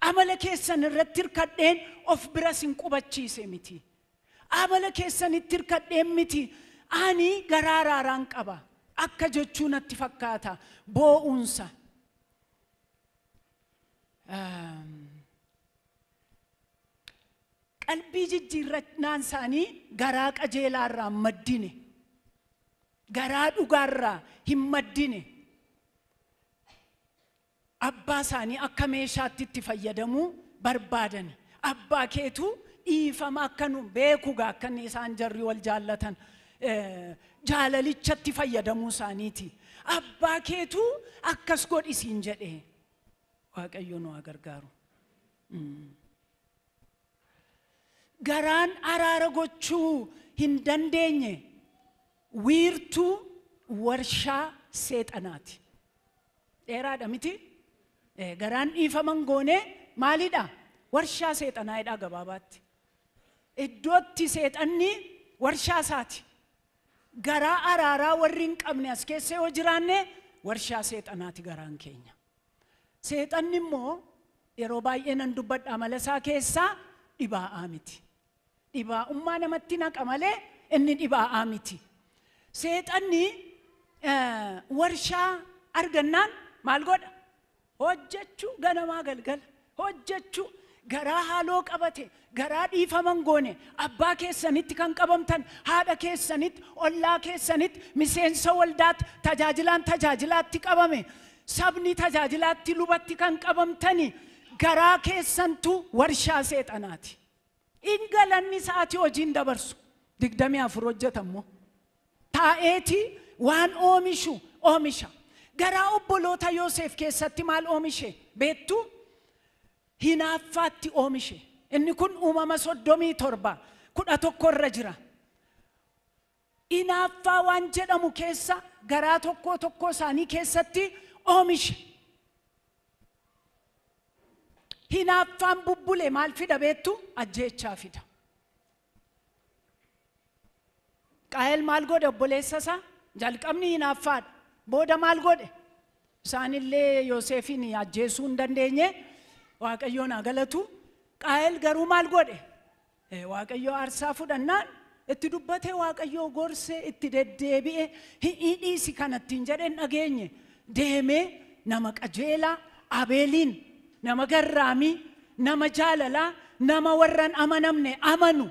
Amala keessan irratti hirkadheen of bira sin qubachiise miti. Amala keessanitti hirkadheen miti. Ani garaa araaraan qaba. Akka jechuu natti fakkaata. Boo'uunsa. Qalbii jijjiirrannaan isaanii garaa qajeelaarraa hin maddine. Garaa dhugaarraa hin maddine. Abbaa isaanii akka meeshaatti itti fayyadamuu barbaadan. Abbaa keetu dhiifama akka nu beeku gaa akka inni isaan jarri wal jaallatan jaalalichatti fayyadamuu isaaniiti. Abbaa keetu akkas godhisiin jedhe. Waaqayyo nu haa gargaaru. Garaan araara gochuu hin dandeenye wiirtuu warshaa seexanaati. Dheeraadha miti? Garaan dhiifama hin goone maalidha? Warshaa seexanaadha gabaabaatti. Iddootti seexanni warshaa isaati. Garaa araaraa warri hin qabne as keessa yoo jiraanne warshaa seexanaati garaan keenya. Seexanni immoo yeroo baay'ee nan dubbadha amala isaa keessaa dhibaa'aa miti. Dhibaa'ummaa namatti naqa malee inni dhibaa'aa miti. Seexanni warshaa argannaan maal godha? Hojjechuu ganamaa galgala. Hojjechuu garaa haaloo qabate, garaa dhiifama hin goone, abbaa keessanitti kan qabamtan, haadha keessanitti, ollaa keessanitti, miseensa waldaatti, tajaajilaan tajaajilaatti qabame, sabni tajaajilaatti lubatti kan qabamtani garaa keessantu warshaa seexanaati. In galanni sa'aatii hojiin dabarsu 24 hojjetammoo. Taa'eeti waan oomishu oomisha. Garaa obboloota Yoosef keessatti maal oomishe beektu? Hinaaffaatti oomishe. Inni kun uumama 37 11 irra jira. Hinaaffaa waan jedhamu keessa garaa tokko tokko isaanii keessatti oomishe. Hinaaffaan bubbule maal fida beektu? Ajjeechaa fida. Qaayel maal godhe obboleessa isaa? Jalqabni hinaaffaadha. Booda maal godhe? Isaanillee Yoosefiin ajjeesuu hin dandeenye. Waaqayyoon haa galatu. Qaayel garuu maal godhe? Waaqayyoo aarsaa fudhannaan itti dubbate, Waaqayyoo gorsee itti deddeebi'e, hidhiisi kanattiin jedheen dhageenye. Deemee nama qajeelaa Abeeliin, nama garraamii, nama jaalalaa, nama warran amanamne amanu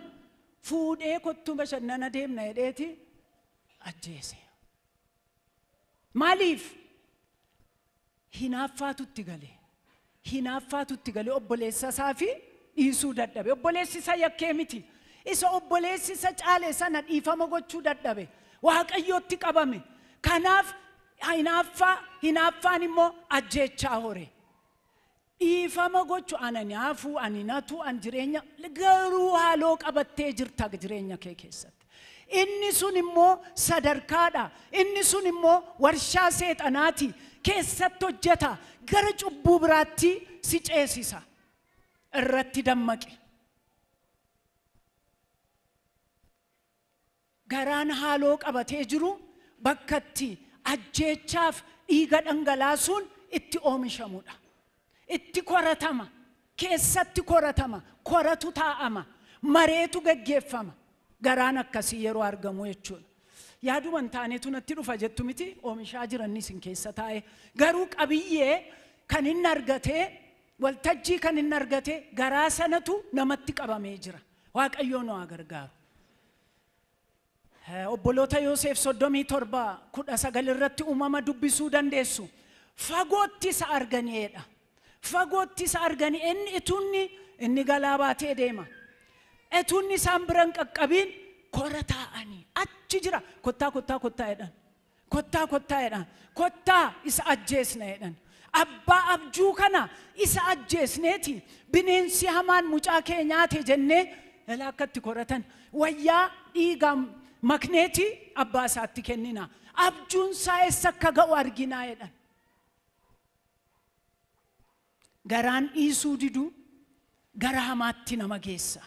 fuudhee kottu bashannana deemna jedheeti ajjeese. Maaliif? Hinaaffaatu itti gale. Hinaaffaatu itti gale obboleessa isaa fi dhiisuu dadhabe. Obboleessi isa yakkee miti. Isa obboleessi isa caale sana dhiifama gochuu dadhabe. Waaqayyootti qabame. Kanaaf hinaaffaan immoo ajjeechaa hore. Dhiifama gochuu ana nyaafuu, ani natu, an jireenya garuu haaloo qabattee jirta jireenya kee keessatti. Inni sun immoo sadarkaadha. Inni sun immoo warshaa seexanaati. Keessatti hojjeta. Gara cubbuu biraatti si ceesisa. Irratti dammaqi. Garaan haaloo qabatee jiru bakkatti ajjeechaaf dhiiga dhangalaasuun itti oomishamudha. Itti koratama. Keessatti koratama. Koratu taa'ama. Mareetu gaggeeffama. Garaan akkasii yeroo argamu jechuudha. Yaaduma hin taanetu natti dhufa jettu miti oomishaa jirannis hin keessa taa'e. Garuu qabiyyee kan inni argate, waltajjii kan inni argate garaa sanatu namatti qabamee jira. Waaqayyoon nu haa gargaaru. Obboloota Yoosef 37 19 irratti uumama dubbisuu dandeessu. Fagootti isa arganiidha. Fagootti isa arganii inni itunni inni galaa baatee deema. Etunni isaan biran qaqqabiin kora taa'anii achi jira. Kottaa kottaa kottaa jedhan. Kottaa kottaa jedhan. Kottaa isa ajjeesna jedhan. Abbaa abjuu kana isa ajjeesneeti bineensi hamaan mucaa kee nyaate jennee ilaa akkatti koratan. Wayyaa dhiigaan makneeti abbaa isaatti kennina. Abjuun isaa eessa akka ga'u arginaa jedhan. Garaan dhiisuu didu gara hamaatti nama geessa.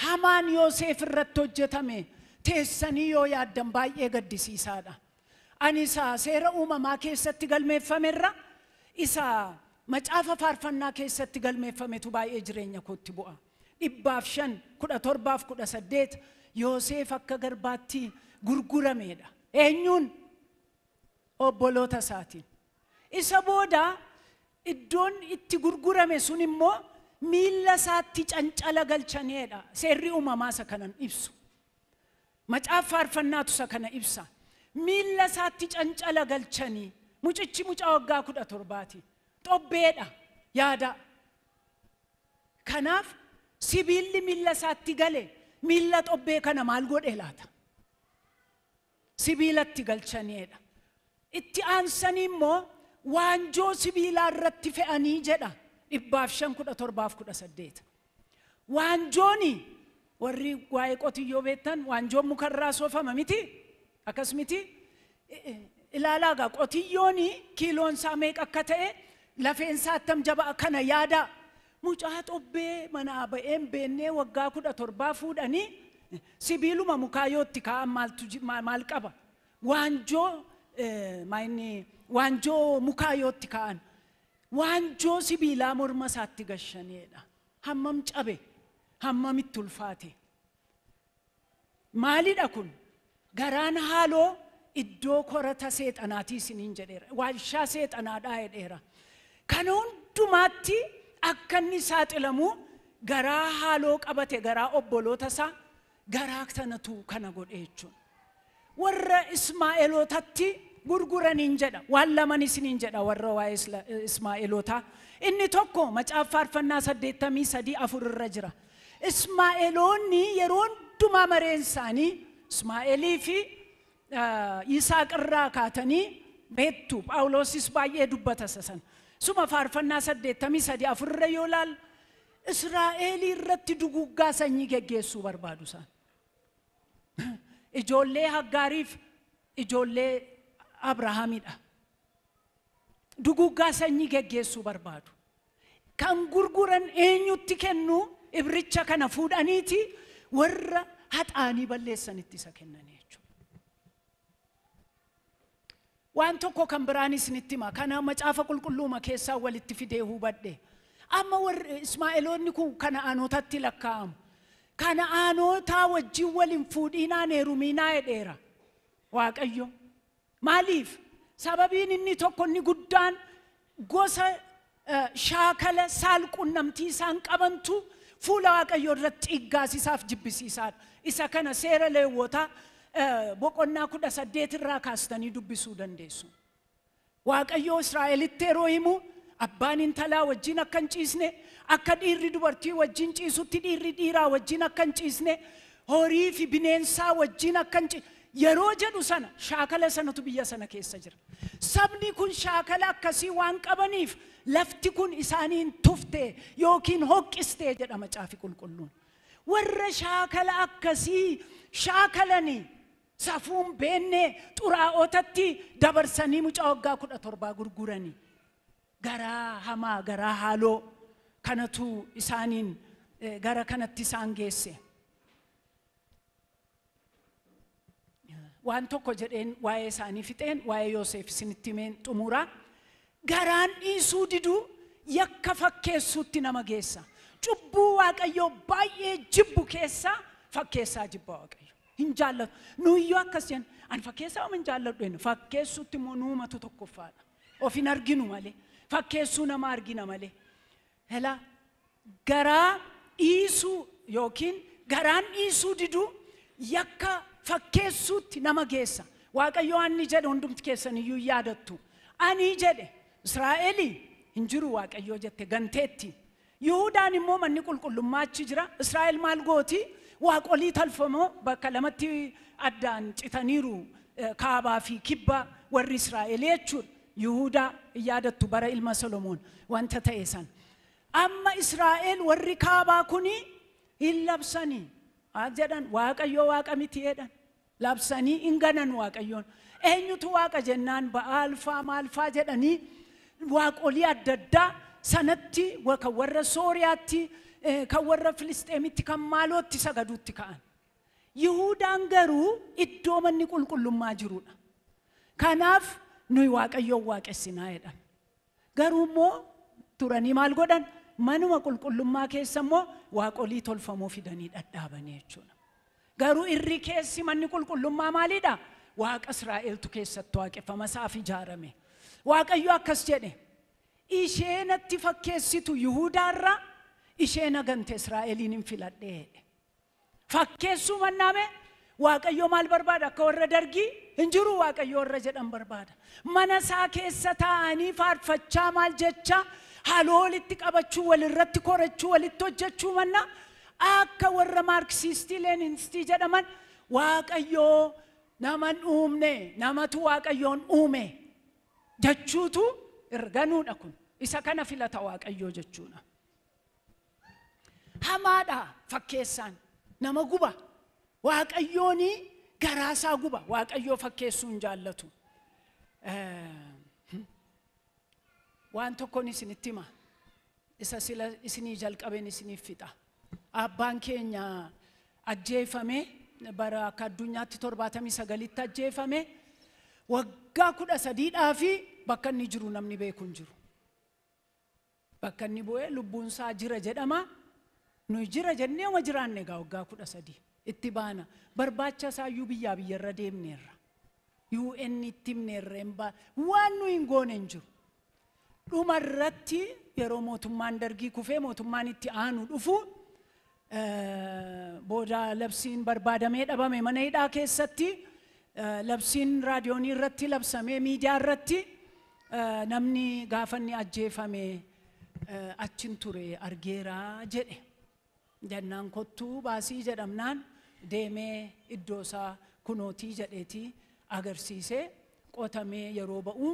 Hamaan Yoosef irratti hojjetame teessanii yoo yaaddan baay'ee gaddisiisaadha. Ani isa seera uumamaa keessatti galmeeffamerra isa macaafa faarfannaa keessatti galmeeffametu baay'ee jireenya kootti bu'a. 105 17 18 Yoosef akka garbaatti gurgurameedha. Eenyuun? Obboloota isaatiin. Isa booda iddoon itti gurgurame sun immoo miilla isaatti cancala galchaniidha. Seerri uumamaa isa kanan ibsu. Macaafa faarfannaatu isa kana ibsa. Miilla isaatti cancala galchanii mucichi mucaa waggaa 17ti. Xobbeedha yaada. Kanaaf sibiilli miilla isaatti gale miilla xobbee kana maal godhe laata? Sibiilatti galchaniidha. Itti aansanii immoo waanjoo sibiilaa irratti fe'anii jedha. 105 17 18. Waanjooni warri waa'ee qotiyyoo beektan waanjoon mukarraa soofama miti? Akkas miti? Ilaalaa gaa qotiyyooni kiiloon isaa meeqa akka ta'e lafeen isaa attam jabaa kana yaada. Mucaa xobbee manaa ba'een beennee waggaa 17 fuudhanii sibiiluma mukaa yootti kaa'an maal qaba? Waanjoo waanjoo mukaa yootti kaa'an. Waanjoo sibiilaa morma isaatti gashaneedha. Hammam cabe? Hammam itti ulfaate? Maalidha kun? Garaan haaloo iddoo korata seexanaatii isiniin jedheera. Warshaa seexanaadhaa jedheera. Kana hundumaatti akka inni saaxilamu garaa haaloo qabate garaa obboloota isaa garaa sanatu kana godhe jechuudha. Warra Ismaa'elootatti gurguraniin jedha. Waan laman isiniin jedha warra waa'ee Ismaa'eloota. Inni tokko macaafa faarfannaa 83 4 irra jira. Ismaa'eloonni yeroo hundumaa mareen isaanii Ismaa'eelii fi Yisaaq irraa kaatanii beektu. Phaawulosis baay'ee dubbata isa sana. Suma faarfannaa 83 4 irra yoo ilaalu Israa'eelii irratti duguggaa sanyii geggeessuu barbaadu isaan. Ijoollee Haggaariif ijoollee Abrahaamidha. Duguggaa sanyii geggeessuu barbaadu. Kan gurguran eenyutti kennu ibricha kana fuudhaniiti warra haxaanii balleessanitti isa kennanii jechuudha. Waan tokko kan biraan isinitti hima. Kana macaafa qulqulluuma keessaa walitti fidee hubadhe. Amma warri Ismaa'eloonni kun Kana'aanotatti lakkaa'amu. Kana'aanotaa wajjin waliin fuudhinaan heeruminaa jedheera Waaqayyo. Maaliif? Sababiin inni tokko inni guddaan gosa shaakala saalqunnamtii isaan qabantu fuula Waaqayyoo irratti xiggaasisaaf jibbisiisaadha. Isa kana seera Leewwotaa boqonnaa 18 irraa kaastanii dubbisuu dandeessu. Waaqayyoo Israa'elitti yeroo himu abbaan intalaa wajjin akka hin ciisne, akka dhiirri dubartii wajjin ciisutti dhiirri dhiiraa wajjin akka hin ciisne, horii fi bineensaa wajjin akka hin ciisne yeroo jedhu sana shaakala sanatu biyya sana keessa jira. Sabni kun shaakala akkasii waan qabaniif lafti kun isaaniin tufte yookiin hoqqiste jedha macaafi qulqulluun. Warra shaakala akkasii shaakalanii safuun beenne xuraa'ootatti dabarsanii mucaa waggaa 17 gurguranii. Garaa hamaa garaa haaloo kanatu isaaniin gara kanatti isaan geesse. Waan tokko jedheen waa'ee isaanii fixeen waa'ee Yoosef isinitti himeen xumura. Garaan dhiisuu diduu yakka fakkeessuutti nama geessa. Cubbuu Waaqayyoo baay'ee jibbu keessa fakkeessaa jibba Waaqayyo. Hin jaallatu. Nuyyoo akkas jenna. Ani fakkeessaa hin jaalladhu jenna. Fakkeessuutti immoo nuumatu tokkoffaadha. Of hin arginu malee. Fakkeessuu nama argina malee. Hela garaa dhiisuu yookiin garaan dhiisuu diduu yakka fakkeessuutti nama geessa. Waaqayyo ani jedhe hundumti keessan iyyuu yaadattu. Ani jedhe Israa'elii hin jiru Waaqayyo jette ganteetti. Yihuudaan immoo manni qulqullummaa achi jira. Israa'el maal gooti? Waaqolii tolfamoo bakka lamatti addaan citaniiru kaabaa fi kibba warri Israa'el jechuudha. Yihuudaa yaadattu bara ilma Solomoon wanta ta'e san. Amma Israa'el warri kaabaa kuni hin labsanii. Jedhan Waaqayyo waaqa miti jedhan. Labsanii hin ganan Waaqayyoon. Eenyutu waaqa jennaan Ba'aal faa maal faa jedhanii waaqolii adda addaa sanatti kan warra Sooriyaatti kan warra Filisxeemitti kan maalootti sagaduutti ka'an. Yihuudaan garuu iddoo manni qulqullummaa jirudha. Kanaaf nuyi Waaqayyoon waaqessinaa jedhan. Garuu immoo turanii maal godhan? Manuma qulqullummaa keessa immoo waaqolii tolfamoo fidanii dhadhaabanii jechuudha. Garuu irri keessi manni qulqullummaa maalidha? Waaqa Israa'eltu keessatti waaqeffama isaaf ijaarame. Waaqayyo akkas jedhe. Ishee natti fakkeessitu Yihuudaarra Ishee nagante Israa'eliin hin filadhee. Fakkeessuu mannaame Waaqayyo maal barbaada? Akka warra dargii hin jiru Waaqayyo warra jedhan barbaada. Mana isaa keessa taa'anii faarfachaa maal jecha haaloo walitti qabachuu, walirratti korachuu, walitti hojjechuu manna akka warra Maarksistii Leeninисtii jedhaman Waaqayyo naman uumne, namatu Waaqayyoon uume jechuutu erganuudha kun. Isa kana filata Waaqayyoo jechuudha. Hamaadha fakkeessaan nama guba. Waaqayyooni garaasaa guba. Waaqayyoo fakkeessuu hin jaallatu. Waan tokkoon isinitti hima. Isa sila isinii jalqabeen isiniif fixa. Abbaan keenya ajjeefame bara akka addunyaatti 79tti ajjeefame. Waggaa 13 fi bakka inni jiru namni beeku hin jiru. Bakka inni bu'ee lubbuun isaa jira jedhama. Nuyi jira jennee oma jiraanne egaa waggaa 13 itti baana. Barbaacha isaayyuu biyyaa biyyarra deemneerra. UN itti himneerra hin baana. Waan nuyi hin goone hin jiru. Dhumarratti yeroo mootummaan dargii kufee mootummaan itti aanu dhufu booda labsiin barbaadamee dhabame mana hidhaa keessatti labsiin raadiyoonii irratti labsamee miidiyaa irratti namni gaafa inni ajjeefame achin ture argeeraa jedhe. Jennaan kottuu baasii jedhamnaan deemee iddoo isaa kunootii jedheetii agarsiisee qotamee yeroo ba'u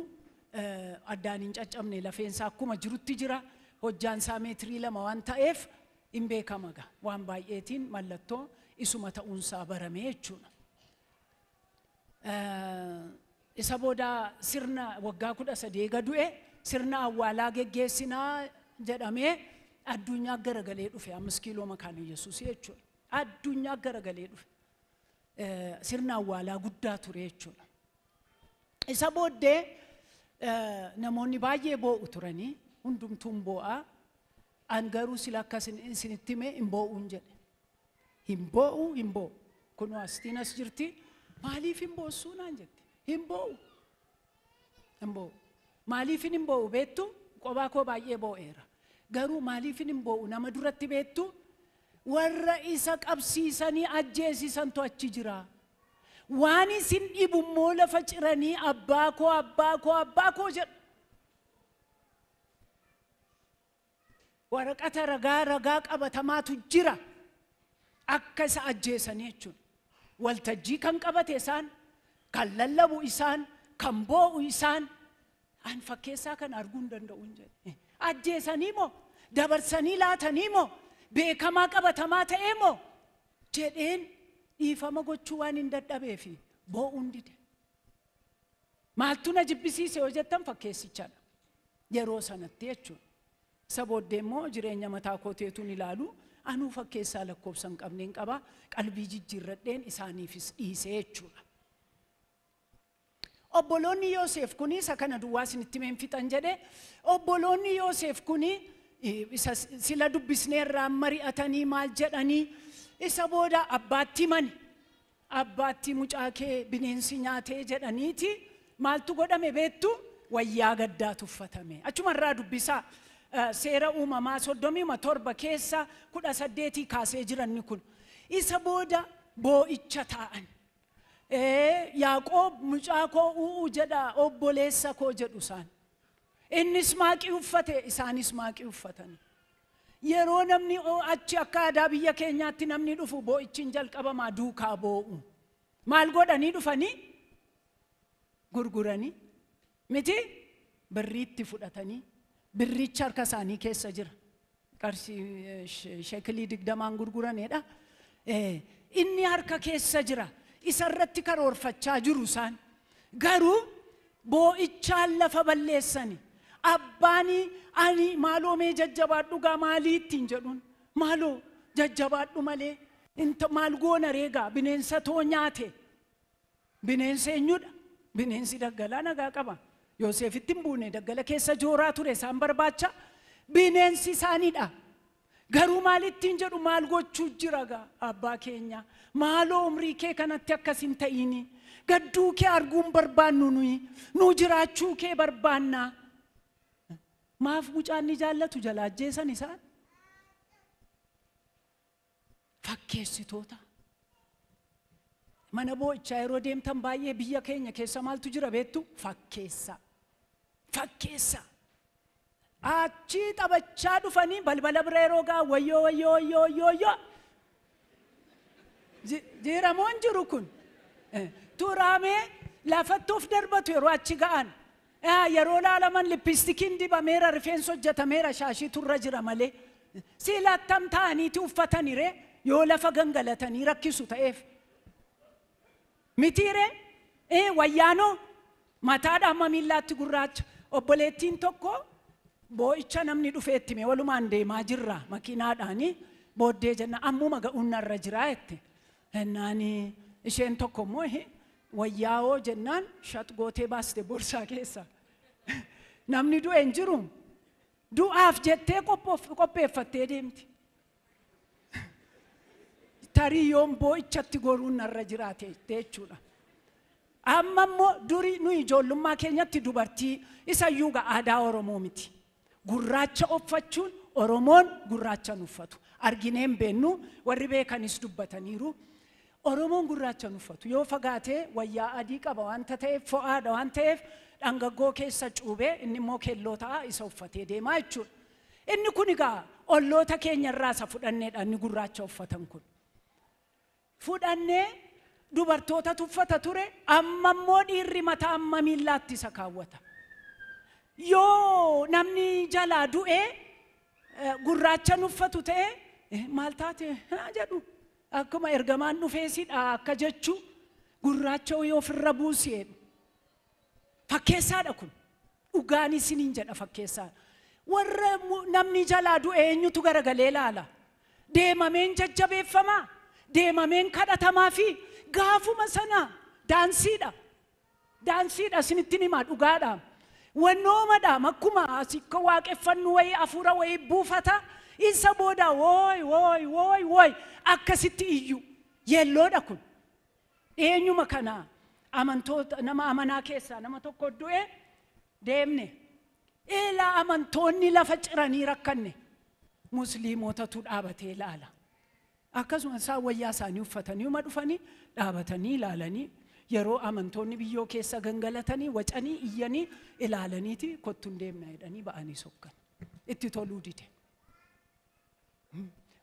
addaan hin caccabne lafeensaa akkuma jirutti jira. Hojjaan isaa meetirii 2 waan ta'eef hin beekama gaa. Waan baay'eetiin mallattoo isuma ta'uunsaa barame jechuudha. Isa booda sirna waggaa 13 eega du'e sirna awwaalaa geggeessinaa jedhamee addunyaa garagalee dhufe. 5 kiiloo makaana Yesuus jechuudha. Addunyaa garagalee dhufe. Sirna awwaalaa guddaa ture jechuudha. Isa booddee namoonni baay'ee boo'u turanii hundumtuun boo'aa. An garuu sila akka isinitti hime hin boo'uun jedhe. Hin boo'u, hin boo'u. Kunoo astiin as jirti. Maaliif hin boossuu naan jette. Hin boo'u. Hin boo'u. Maaliif hin boo'u beektu? Qobaa koo baay'ee boo'eera. Garuu maaliif hin boo'u nama duratti beektu? Warra isa qabsiisanii ajjeesisantu achi jira. Waan isin dhibu immoo lafa ciranii abbaa koo, abbaa koo, abbaa koo jedhu. Waraqata ragaa ragaa qabatamaatu jira. Akka isa ajjeesanii jechuudha. Waltajjii kan qabate isaan, kan lallabu isaan, kan boo'u isaan. An fakkeessaa kan arguu hin danda'u hin jedhe. Ajjeesanii moo? Dabarsanii laatanii moo? Beekamaa qabatamaa ta'ee moo? Jedheen dhiifama gochuu waan hin dadhabeefi boo'uun dide. Maaltu na jibbisiise yoo jettan fakkeessichadha. Yeroo sanatti jechuudha. Isa booddee immoo jireenya mataa kooteetuun ilaalu anuu fakkeessaa lakkoofsa hin qabneen qaba. Qalbii jijjiirradheen isaaniifis dhiisee jechuudha. Obboloonni Yoosef kuni isa kana duwwaa isinitti himeen fixan jedhe. Obboloonni Yoosef kuni isa sila dubbisneerraa mari'atanii maal jedhanii isa booda abbaatti himani. Abbaatti mucaa kee bineensi nyaatee jedhaniiti maaltu godhame beektu? Wayyaa gaddaatu uffatame. Achumarraa dubbisaa. Seera uumamaa 37 keessa 18 kaasee jiranni kun. Isa booda boo'icha taa'an. Yaaqoob mucaa koo u'u jedha obboleessa koo jedhu isaan. Innis maaqii uffate isaanis maaqii uffatan. Yeroo namni achi akka aadaa biyya keenyaatti namni dhufu boo'ichi hin jalqabamaa duukaa boo'u. Maal godhanii dhufanii? Gurguranii miti birriitti fudhatanii birricha harka isaanii keessa jira. Qarshii sheekilii 20 gurguranidha. Inni harka keessa jira. Isarratti karoorfachaa jiru isaan. Garuu boo'ichaan lafa balleessani. Abbaani ani maaloo mee jajjabaadhu gaa maalii ittiin jedhuun maaloo jajjabaadhu malee maal goona reegaa bineensa too nyaate. Bineensa eenyudha? Bineensi daggalaa nagaa qaba. Yoosefitti hin buune daggala keessa jooraa ture isaan barbaacha. Bineensi isaaniidha. Garuu maal ittiin jedhu maal gochuu jira gaa abbaa keenya. Maaloo umrii kee kanatti akkas hin ta'ini. Gadduu kee arguun barbaannu nuyi. Nu jiraachuu kee barbaanna. Maaf mucaan ni jaallatu jala ajjeesan isaan? Fakkeessitoota. Mana boo'ichaa yeroo deemtan baay'ee biyya keenya keessa maaltu jira beektu? Fakkeessa. Fakkeessa. Achii taphachaa dhufanii balbala bira yeroo ga'a wayyoo wayyoo wayyoo wayyoo wayyoo. Jiramoon jiru kun. Turaamee lafatti of darbatu yeroo achi ga'an. Yeroo laalaman lippistikiin dibameera, rifeensi hojjetameera, shaashiitu irra jira malee. Siilattam ta'aniiti uffataniree yoo lafa gangalatanii rakkisu ta'eef. Mitiiree wayyaanoo mataadha amma miillaatti gurraacha. Obboleettiin tokko boo'icha namni dhufee itti mee walumaan deemaa jirra makiinaadhaani booddee jenna ammuma ga'uun narra jiraa jette. Jennaani isheen tokko immoo wayyaa'oo jennaan shat gootee baaste borsaa keessa. Namni du'e hin jiru. Du'aaf jettee qopheeffattee deemti. Tarii yoon boo'ichatti goruun narra jiraate jechuudha. Amma immoo durii nuyi ijoollummaa keenyatti dubartii isayyuu aadaa Oromoo miti. Gurraacha uffachuun Oromoon gurraacha uffatu. Argineen beennu warri beekanis dubbataniiru. Oromoon gurraacha uffatu. Yoo fagaatee wayyaa adii qaba waanta ta'eef fo'aadha waan ta'eef dhangaggoo keessa cuubee inni immoo keelloo ta'a isa uffatee deemaa jechuudha. Inni kun egaa olloota keenya irraa isa fudhanneedha inni gurraacha uffatan kun. Fudhannee dubartootatu uffata ture amma immoo dhiirri mataa amma miillaatti isa kaawwata. Yoo namni jalaa du'ee gurraacha uffatu ta'e maal taate jedhu akkuma ergamaan dhufeesidha akka jechuu gurraacha yoo ofirra buusee fakkeessaadha kun dhugaan isiniin jedha fakkeessaadha. Warra namni jalaa du'e eenyutu garagalee ilaala? Deemameen jajjabeeffamaa? Deemameen kadhatamaa fi gaafuma sana daansiidha. Daansiidha isinitti himaa dhugaadha. Wannoomadha akkuma asikka waaqeffannu wayii hafuura wayii buufata isa booda wooy wooy wooy wooy akkasitti iyyu yeelloodha kun. Eenyuma kana amantoota nama amanaa keessaa nama tokko du'e deemne. Ilaa amantoonni lafa ciranii rakkanne musliimotatu dhaabatee ilaala. Akkasuma isaan wayyaa isaanii uffatanii uma dhufanii dhaabatanii ilaalanii yeroo amantoonni biyyoo keessa gangalatanii wacanii iyyanii ilaalaniiti kottuun deemna jedhanii ba'anii sokkan. Itti toluu dide.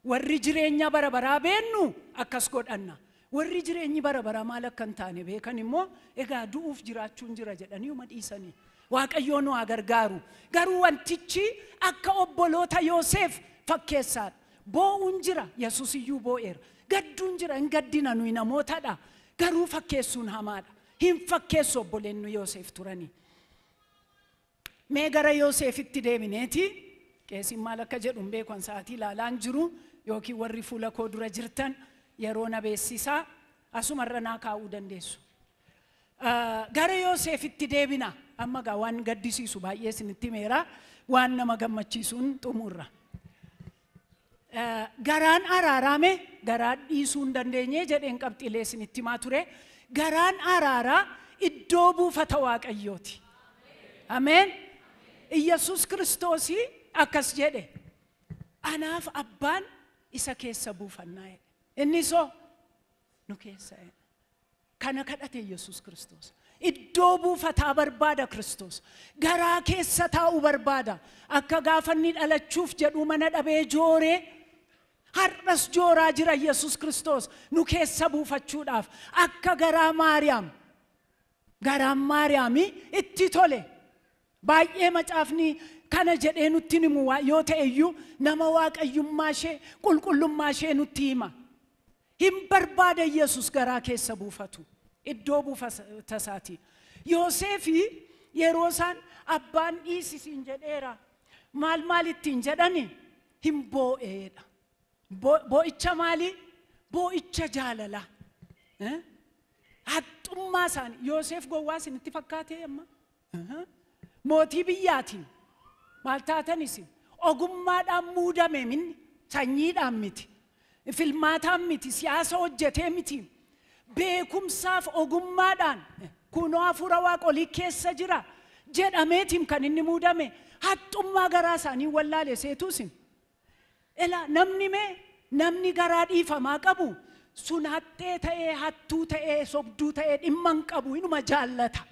Warri jireenya bara baraa beennu akkas godhanna. Warri jireenyi bara baraa maal akka hin taane beekan immoo egaa du'uuf jiraachuun jira jedhanii uma dhiisanii. Waaqayyoon nu haa gargaaru. Garuu wantichi akka obboloota Yoosef fakkeessaadha. Boo'uun jira, Yesuus iyyuu boo'eera. Gadduun jira, hin gaddina nuyi namootadha. Garuu fakkeessuun hamaadha. Hin fakkeessu obboleen Yoosef turanii. Mee gara Yoosefitti deebineeti qeesiin maal akka jedhu hin beeku an sa'aatii ilaalaan jiru yookiin warri fuula koo dura jirtan yeroo na beeksisaa asumarra naa kaa'uu dandeessu. Gara Yoosefitti deebina. Amma gaa waan gaddisiisu baay'ee isinitti himeera. Waan nama gammachiisuun xumurra. Garaan araarame garaa dhiisuu hin dandeenye jedheen qabxiilee isinitti himaa ture. Garaan araaraa iddoo buufata Waaqayyooti. Ameen. Iyyasuus Kiristoosii akkas jedhe. Anaaf abbaan isa keessa buufannaa jedhe. Inni soo nu keessa jedhe. Kana kadhate Iyyasuus Kiristoos. Iddoo buufataa barbaada Kiristoos. Garaa keessa taa'uu barbaada. Akka gaafa inni dhalachuuf jedhu mana dhabee jooree har'as jooraa jira Iyyasuus Kiristoos nu keessa buufachuudhaaf. Akka garaa Maariyaam. Garaan Maariyaamii itti tole. Baay'ee macaafni kana jedhee nutti himu yoo ta'e iyyuu nama waaqayyummaa ishee qulqullummaa ishee nutti hima. Hin barbaada Iyyasuus garaa keessa buufatu. Iddoo buufata isaati. Yoosefi yeroo isaan abbaan dhiisisiin jedheera. Maal maal ittiin jedhani hin boo'eedha. Boo'icha maali? Boo'icha jaalalaa. Haxxummaa isaanii Yoosef gowwaa isinitti fakkaatee amma? Mootii biyyaatiin maal taatan isin? Ogummaadhaan muudame minni sanyiidhaan miti. Filmaataan miti, siyaasa hojjetee miti. Beekumsaaf ogummaadhaan kunoo hafuura waaqolii keessa jira jedhameetiin kan inni muudame haxxummaa garaa isaanii wallaale seetuusin. Ilaa namni mee Namni garaa dhiifamaa qabu sun hattee ta'ee hattuu ta'ee sobduu ta'ee dhimma hin qabu inuma jaallata.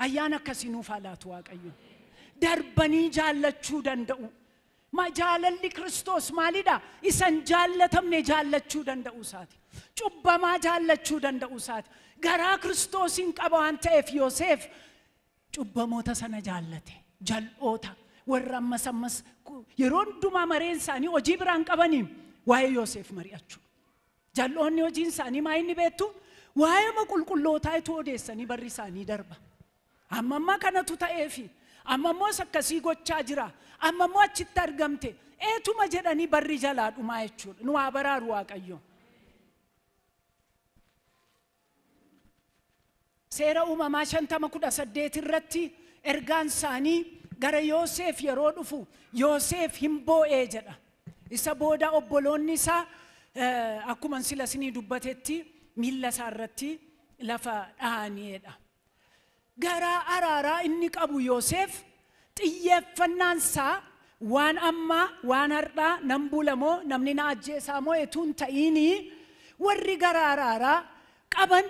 Ayyaana akkasii nuuf haa laatu Waaqayyo. Darbanii jaallachuu danda'u. Jaalalli Kiristoos maalidha? Isa hin jaallatamne jaallachuu danda'u isaati. Cubbamaa jaallachuu danda'u isaati. Garaa Kiristoosiin qaba waan ta'eef Yoosef cubbamoota sana jaallate. Jal'oota warra ammas ammas yeroo hundumaa mareen isaanii hojii biraan qabaniin waa'ee Yoosef mari'achuu. Jal'oonni hojiin isaanii maa inni beektu? Waa'ee qulqullootaa itti odeessanii barri isaanii darba. Amma ammaa kanatu ta'eefi amma immoo akkasii gochaa jira. Amma immoo achitti argamte eetuma jedhanii barri jalaa dhumaa jechuudha. Nu haa baraaru Waaqayyo. Seera uumamaa 50:18 irratti ergaan isaanii gara Yoosef yeroo dhufu Yoosef hin boo'ee jedha. Isa booda obboloonni isaa akkuma sila isinii dubbatetti miilla isaa irratti lafa dhahaniidha. Garaa araaraa inni qabu Yoosef xiyyeeffannaan isaa waan ammaa waan har'aa nan bula moo namni na ajjeesaa moo etuu hin ta'iinii warri garaa araaraa qaban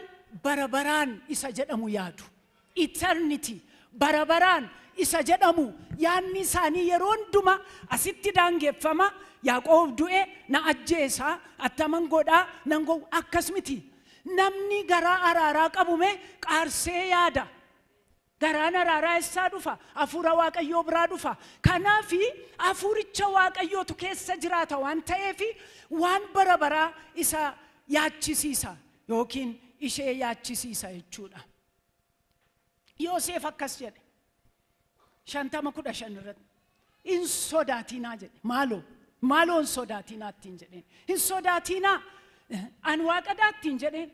bara baraan isa jedhamu yaadu. Eternity bara baraan isa jedhamu yaadni isaanii yeroo hundumaa asitti daangeffama. Yaaqoob du'e na ajjeesaa attaman godhaa nan gowwu akkas miti. Namni garaa araaraa qabume qaarsee yaada. Garaan araaraa eessaa dhufa? Hafuura Waaqayyoo biraa dhufa. Kanaafi hafuuricha Waaqayyootu keessa jiraata waan ta'eefi waan bara baraa isa yaachisiisa yookiin ishee yaachisiisa jechuudha. Yoosef akkas jedhe 50:15 irratti hin sodaatinaa jedhe. Maaloo maaloo hin sodaatinaa ittiin jedheen. Hin sodaatinaa an waaqadhaa ittiin jedheen.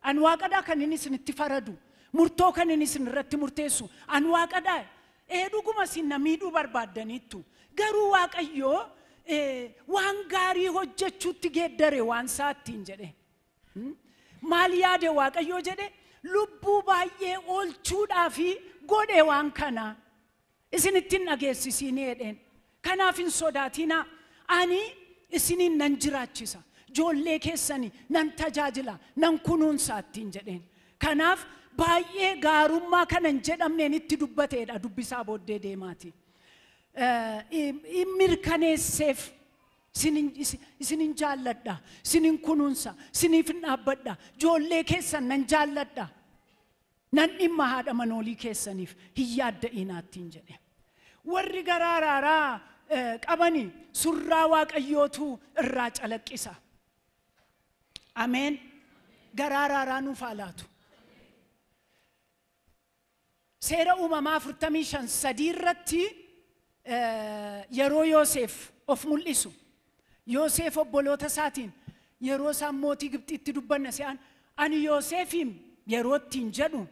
An waaqadhaa kan inni isinitti faradu. Murtoo kan inni isin irratti murteessu an waaqadhaa. Dhuguma isin na miidhuu barbaaddaniittu. Garuu Waaqayyoo waan gaarii hojjechuutti geeddare waan isaa ittiin jedhe. Maal yaade Waaqayyoo jedhe? Lubbuu baay'ee oolchuudhaafi godhe waan kana isinitti hin dhageessisiin jedheen. Kanaaf hin sodaatinaa. Ani isiniin nan jiraachisa. Ijoollee keessanii nan tajaajila, nan kunuunsa ittiin jedheen. Kanaaf baay'ee gaarummaa kana hin jedhamneen itti dubbateedha dubbisaa booddee deemaati. Mirkaneesseef isinin jaalladha, isinin kunuunsa, isiniif hin dhaabbadha, ijoollee keessan nan jaalladha, nan dhimma haadha manoolii keessaniif hin yaadda'inaa ittiin jedhe. Warri garaa araaraa qabani surraa Waaqayyootu irraa calaqqisa. Ameen. Garaa araaraa nuuf haa laatu. Seera uumamaa 45:3 irratti yeroo Yoosef of mul'isu Yoosef obboloota isaatiin yeroo isaan mootii Gibxitti dubbanna se'an ani Yoosefiin yeroo ittiin jedhu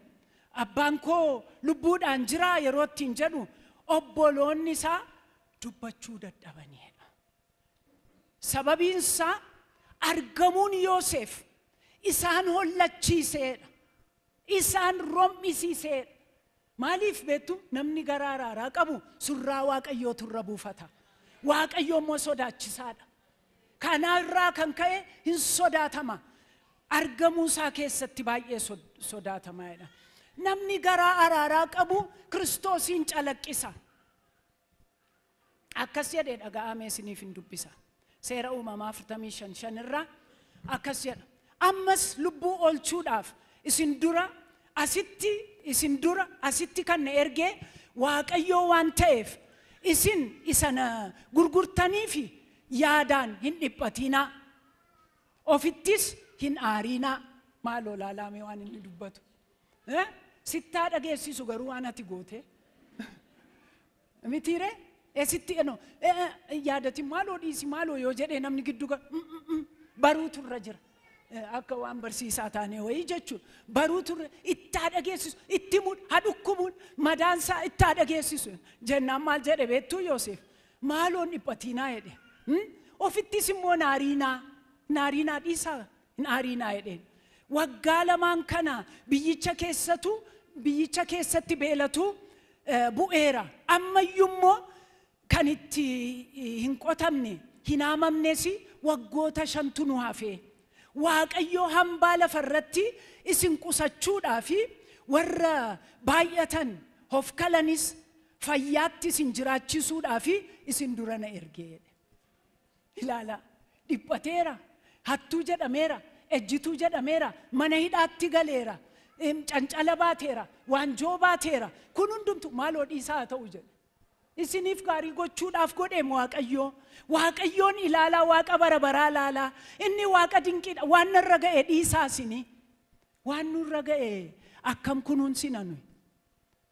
abbaan koo lubbuudhaan jira yeroo ittiin jedhu obboloonni isaa dubbachuu dadhabaniidha. Sababiin isaa argamuun Yoosef isaan hollachiiseedha. Isaan rom'isiiseedha. Maaliif beektu? Namni garaa araaraa qabu surraa Waaqayyootu irra buufata. Waaqayyo immoo sodaachisaadha. Kanarraa kan ka'e hin sodaatama. Argamuu isaa keessatti baay'ee sodaatamaadha. Namni garaa araaraa qabu Kiristoosiin calaqqisa. Akkas jedhee dhaga'amee isiniif hin dubbisa. Seera uumamaa 45:5 irraa akkas jedha. Ammas lubbuu oolchuudhaaf isin dura asitti isin dura asitti kan na ergee Waaqayyoo waan ta'eef isin isa na gurgurtanii fi yaadaan hin dhiphatinaa. Ofittis hin aarinaa. Maaloo laalamee waan inni dubbatu. Sittaa dhageessisu garuu waan ati goote. Mitiiree? Sitti yaadati maaloo dhiisi maaloo yoo jedhee namni giddu baruutu irra jira. Akka waan barsiisaa taane wayii jechuudha. Baruutu irra ittaa dhageessisu, itti muun, haa dhukkubuun, madaansaa ittaa dhageessisu. Jennaan maal jedhe beektuu Yoosef? Maaloon dhiphatinaa jedhe. Ofittis immoo naariinaa, naariinaa dhiisaa, naariinaa jedheen. Waggaa lamaan kana biyyicha keessatti beelatu bu'eera. Ammayyuu immoo kan itti hin qotamne, hin haamamnes waggoota 5tu nu hafe. Waaqayyo hambaa lafarratti isin qusachuudhaa fi warra baay'atan hofkalanis fayyaatti isin jiraachisuudhaa fi isin dura na ergee. Ilaala, dhiphateera, hattuu jedhameera, ejjituu jedhameera, mana hidhaatti galeera, cancala baateera, waanjoo baateera. Kun hundumtu maaloo dhiisaa haa ta'u jedhe. Isiniif gaarii gochuudhaaf godheem Waaqayyoo. Waaqayyoon ilaalaa, Waaqa bara baraa ilaalaa. Inni Waaqa dinqiidha. Waan narra ga'e dhiisaa isinii. Waan nurra ga'e akkam kunuunsina nuyi.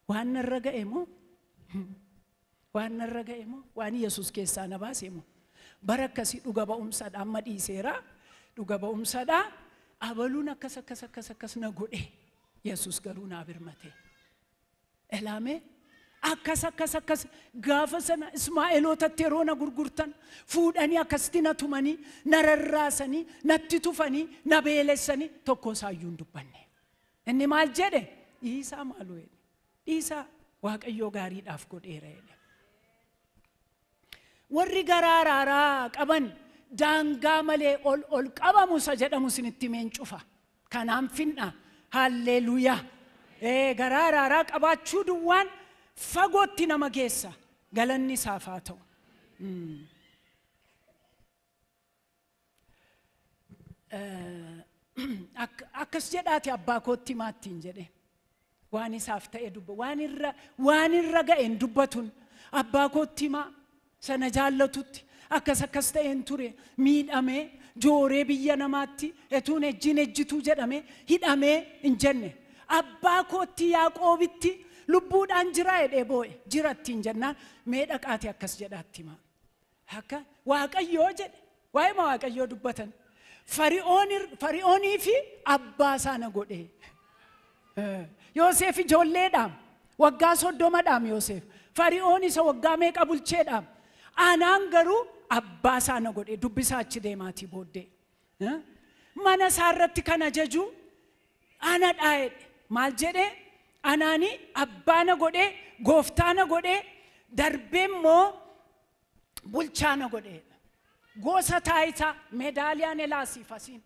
Waan narra ga'e moo? Waan narra ga'e moo? Waan Yesuus keessaa na baase moo? Bara akkasii dhuga ba'umsadha. Amma dhiiseera. Dhuga ba'umsadha. Abaluun akkas akkas akkas akkas na godhe. Yesuus garuu naa birmate. Elaame akkas akkas akkas gaafa sana Ismaa'elootatti yeroo na gurgurtan fuudhanii akkasitti na tumanii na rarraasanii natti tufanii na beelessanii tokko isaayyuu hin dubbanne. Inni maal jedhe? Dhiisaa maaloo jedhe. Dhiisaa Waaqayyoo gaariidhaaf godheera jedhe. Warri garaa araaraa qaban daangaa malee ol ol qabamu isa jedhamu isinitti himeen cufa. Kanaan finna. Halleluuyaa. Garaa araaraa qabaachuu duwwaan fagootti nama geessa. Galanni isaaf haa ta'u. Akkas jedhaati abbaa kootti himaattiin jedhe. Waan isaaf ta'e dubba, waan irra ga'een dubbatuun abbaa kootti himaa sana jaallatutti akkas akkas ta'een ture miidhamee jooree biyya namaatti etuun ejjiin ejjituu jedhamee hidhamee hin jenne. Abbaa kootti Yaaqoobitti lubbuudhaan jira jedhee boo'e jirattiin jennaan mee dhaqaati akkas jedhaatti himaa. Akka Waaqayyoo jedhe waa'ima Waaqayyoo dubbatan. Fari'oonii fi abbaa isaa na godhe. Yoosef ijoolleedhaam waggaa 30dhaam Yoosef. Fari'oon isa waggaa meeqa bulcheedhaam. Anaan garuu abbaa isaa na godhe dubbisaa achi deemaatii booddee. Mana isaa irratti kan ajaju ana dhaa'edhe. Maal jedhee? Anaani abbaa na godhe, gooftaa na godhe, darbee immoo bulchaa na godhe. Gosa taayitaa meedaaliyaan elaasiif asiin.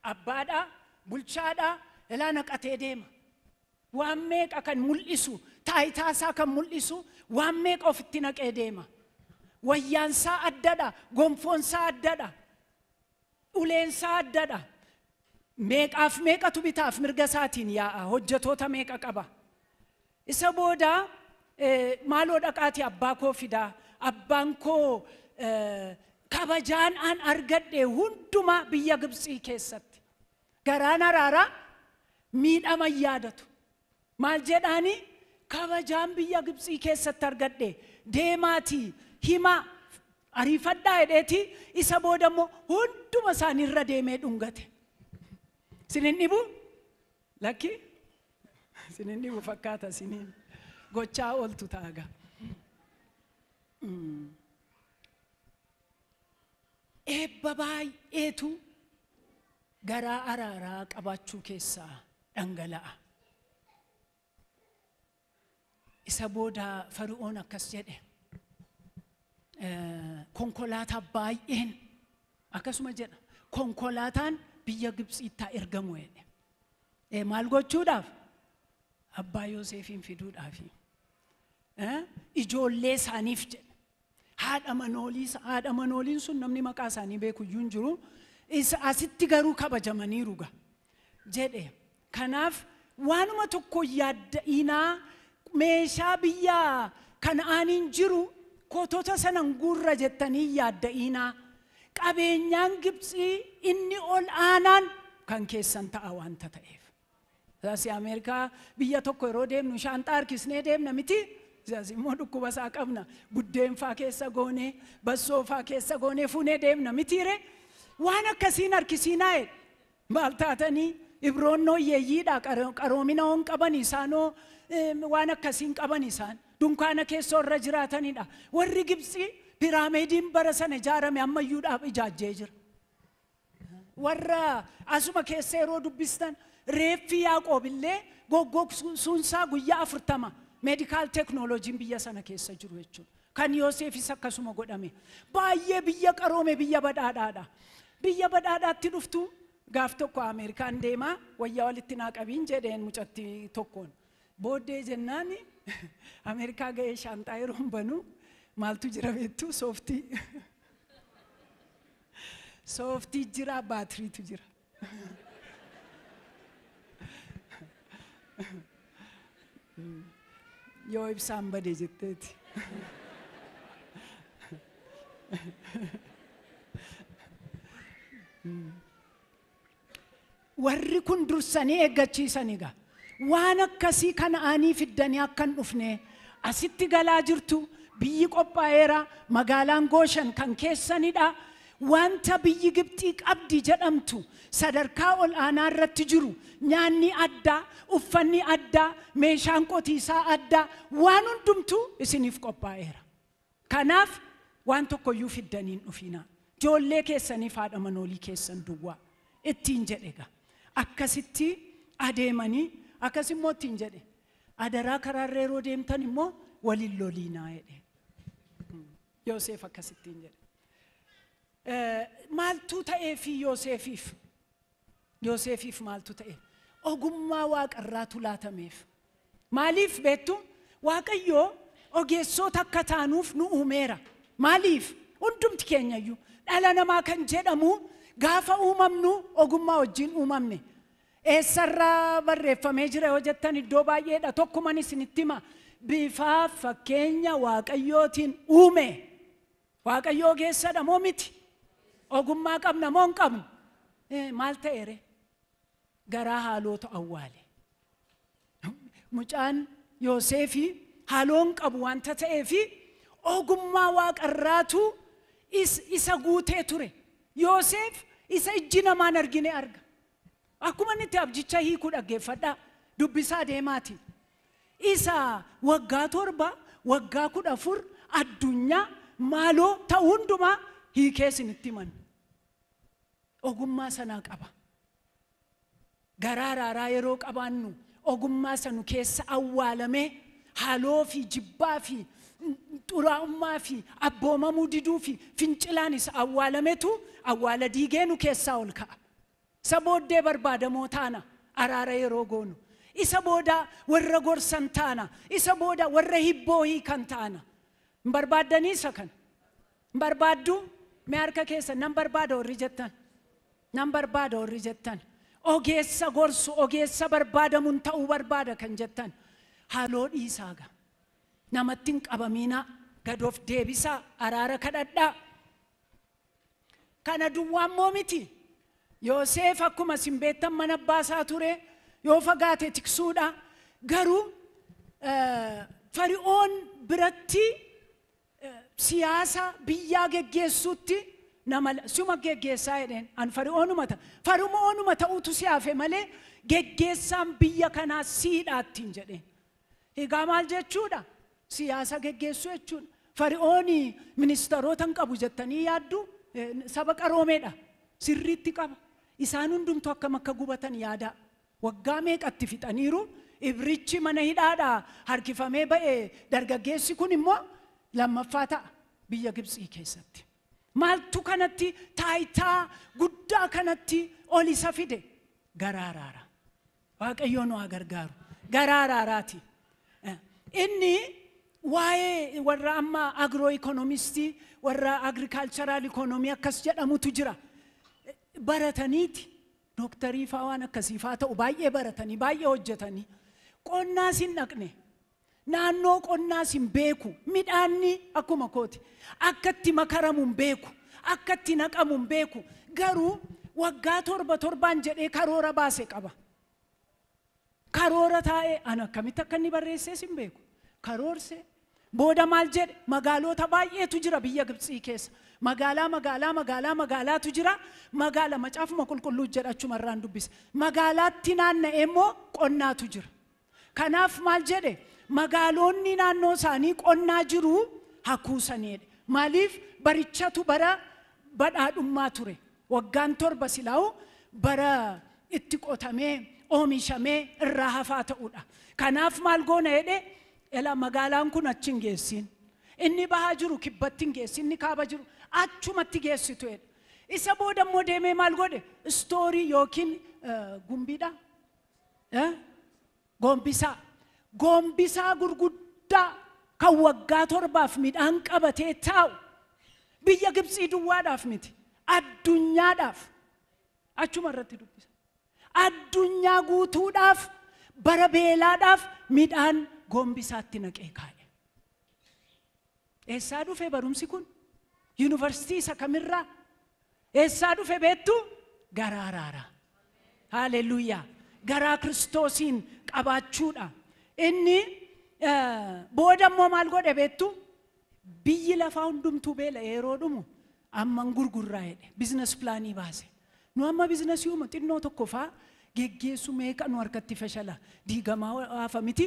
Abbaadha, bulchaadha, elaa naqatee deema. Waan meeqa kan mul'isu, taayitaa isaa kan mul'isu, waan meeqa ofitti naqee deema. Wayyaansaa addadha, gonfoonsaa addadha, uleensaa addadha. Meeqaaf meeqatu bitaaf mirga isaatiin yaa'a, hojjetoota meeqa qaba. Isa booda maaloo dhaqaati abbaa koo fidaa, abbaan koo kabajaan an argadhe hundumaa biyya Gibxii keessatti. Garaan araaraa miidhama yaadatu. Maal jedhaani? Kabajaan biyya Gibxii keessatti argadhe deemaatii himaa ariifadhaa jedheeti. Isa booda immoo hunduma isaaniirra deemee dhungate. Sinin dhibu? Lakki? Sinin dhibu fakkaata sinin. Gochaa ooltu taaga. Eebba baay'eetu garaa araaraa qabaachuu keessaa dhangala'a. Isa booda Fari'oon akkas jedhe. Konkolaataa baay'een akkasuma jedha. Konkolaataan biyya Gibxiitti ergamu jedhe. Maal gochuudhaaf? Abbaa Yoosefiin fiduudhaaf. Ijoollee isaaniif jedhe. Haadha manooliin sun namni maqaa isaanii beeku iyyuu hin jiru. Asitti garuu kabajamaniiru ga jedhe. Kanaaf waanuma tokko yaadda'inaa meeshaa biyya Kana'aaniin jiru kotota sanan guurra jettanii yaadda'inaa. Qabeenyaan Gibxii inni ol aanaan kan keessan ta'a waanta ta'eef. Isaas Ameerikaa biyya tokko yeroo deemnu shaanxaa harkisnee deemna miti. Isaas immoo dhukkuba isaa qabna. Buddeen faa keessa goonee, bassoo faa keessa goonee fuunee deemna mitiire. Waan akkasiin harkisiinaa jedhe. Maal taatanii Ibroonnoo hiyyeeyyiidha qaroomina hoon qaban isaanoo waan akkasiin qaban isaan. Dunkaana keessoo irra jiraatanidha. Warri Gibxii piraamidiin bara sana ijaarame ammayyuudhaaf ijaajjee jira. Warra asuma keessa yeroo dubbistan reeffi Yaaqoob illee goggogsuunsaa guyyaa 40 meedikaal teeknooloojiin biyya sana keessa jiru jechuudha. Kan Yoseefis akkasuma godhame. Baay'ee biyya qaroome biyya badhaadhaadha. Biyya badhaadhaatti dhuftu gaaf tokko Ameerikaan deemaa wayyaa walitti naa qabiin jedheen mucattii tokkoon. Booddee jennaan Ameerikaa ga'ee shaanxaa yeroo banu maaltu jira beektu sooftii. Sooftii jira baatiriitu jira. Yoo ibsaan badee jetteeti. Warri kun dursanii eeggachiisan egaa. Waan akkasii kana aanii fiddanii akka hin dhufne asitti galaa jirtu biyyi qophaa'eera magaalaan Gooshan kan keessanidha. Wanta biyyi Gibxii qabdi jedhamtu sadarkaa ol aanaa irratti jiru nyaanni addaa, uffanni addaa, meeshaan qotiisaa addaa waan hundumtu isiniif qophaa'eera. Kanaaf waan tokkoyyuu fiddanii hin dhufinaa. Ijoollee keessaniif haadha manoolii keessan duwwaa ittiin jedhe egaa. Akkasitti adeemanii akkasimmoo ittiin jedhe adaraa karaarra yeroo deemtan immoo waliin loliinaa jedhe. Yoseef akkasittiin jedhe. Maaltu ta'eefi Yoseefiif? Yoseefiif maaltu ta'e? Ogummaa waaqarraatu laatameef. Maaliif beektu? Waaqayyoo ogeessota akka taanuuf nu uumeera. Maaliif? Hundumti keenyayyuu dhala namaa kan jedhamu gaafa uumamnu ogummaa wajjin uumamne. Eessarraa barreeffamee jira yoo jettan iddoo baay'eedha. Tokkuman isinitti hima. Bifa fakkeenya Waaqayyootiin uume. Waaqayyoo ogeessadha moo miti? Ogummaa qabna moo hin qabnu? Maal ta'eere? Garaa haalootu awwaale. Mucaan Yoseefi haaloon qabu wanta ta'eefi ogummaa waaqarraatu isa guutee ture. Yoseef isa ijji namaan argine arga. Akkuma inni itti abjicha hiikuu dhaggeeffadhaa. Dubbisaa deemaati. Isa waggaa 7, waggaa 14 addunyaa maaloo ta'u hundumaa hiikee isinitti himan. Ogummaa sanaa qaba. Garaa araaraa yeroo qabaannu ogummaa sanu keessa awwaalamee haaloo fi jibbaa fi xuraa'ummaa fi abboomamuu diduu fi fincilaan isa awwaalametu awwaala diigee nu keessaa ol ka'a. Isa booddee barbaadamoo taana araara yeroo goonu. Isa booda warra gorsan taana. Isa booda warra hibboo hiikan taana. Hin barbaaddanii isa kana? Hin barbaadduu? Mee harka keessa nan barbaada warri jettan. Nan barbaada warri jettan. Ogeessa gorsu, ogeessa barbaadamuun ta'uu barbaada kan jettan. Haaloo dhiisaa gaa. Namatti hin qabamiinaa. Gad of deebisaa. Araara kadhadhaa. Kana duwwaa immoo miti. Yoseef akkuma isin beektan mana abbaa isaa ture. Yoo fagaate tiksuudha. Garuu Fari'oon biratti siyaasa biyyaa geggeessuutti nama suma geggeessaa jedheen an Fari'oonuma ta'a. Fari'oonuma ta'uutu si hafe malee geggeessaan biyya kanaa siidha ittiin jedheen. Egaa maal jechuudha? Siyaasa geggeessuu jechuudha. Fari'ooni ministeerota hin qabu jettanii yaaddu saba qaroomeedha. Sirriitti qaba. Isaan hundumtu akkam akka gubatan yaada. Waggaa meeqatti fixaniiru. Ibrichi mana hidhaadhaa harkifamee ba'e dargaggeessi kun immoo lammaffaa ta'a biyya Gibxii keessatti. Maaltu kanatti taayitaa guddaa kanatti ol isa fide? Garaa araaraa. Waaqayyoon nu haa gargaaru. Garaa araaraati. Inni waa'ee warra amma agro economistii warra agricultural economy akkas jedhamutu jira. Barataniiti. Dooktarii fa'aa waan akkasii fa'aa ta'u baay'ee baratanii baay'ee hojjetanii. Qonnaas hin dhaqne. Naannoo qonnaas hin beeku. Midhaanni akkuma kooti. Akka itti makaramu hin beeku. Akka itti naqamu hin beeku. Garuu waggaa 7 7 jedhee karoora baase qaba. Karoora taa'ee an akkamitti akka inni barreessees hin beeku. Karoorse. Booda maal jedhe? Magaalota baay'eetu jira biyya Gibxii keessa. Magaalaa magaalaa magaalaa magaalaatu jira. Magaala macaafuma qulqulluu jedha achumarraan dubbise. Magaalaatti naanna'ee immoo qonnaatu jira. Kanaaf maal jedhe? Magaalonni naannoo isaanii qonnaa jiru hakuusanii jedhe. Maaliif barichatu bara badhaadhummaa ture. Waggaan 7 silaa'u bara itti qotamee oomishamee irraa hafaa ta'uudha. Kanaaf maal goona jedhe? Ela magaalaan kun achi hin geessin. Inni bahaa jiru kibbatti hin geessi, inni kaaba jiru achumatti geessitu jedhe. Isa booda immoo deemee maal godhe? Istoorii yookiin gumbiidha? Gombisaa. Gombisaa gurguddaa kan waggaa 7 midhaan qabatee taa'u biyya Gibxii duwwaadhaaf miti, addunyaadhaaf. Achuma irratti dubbisa. Addunyaa guutuudhaaf bara beelaadhaaf midhaan gombisaatti naqee kaa'e. Eessaa dhufe barumsi kun? Yuunivarsiitii isa kamirraa? Eessaa dhufe beektu? Garaa araaraa. Haaleluyyaa. Garaa Kiristoosiin qabaachuudha. Inni booda immoo maal godhe beektu? Biyyi lafaa hundumtuu beela yeroo dhumu amman gurgurraa jedhe. Biizines pilaanii baase. Nu amma biizinesii uuma xinnoo tokko faa geggeessu meeqa nu harkatti fashala diigamaa hafa miti.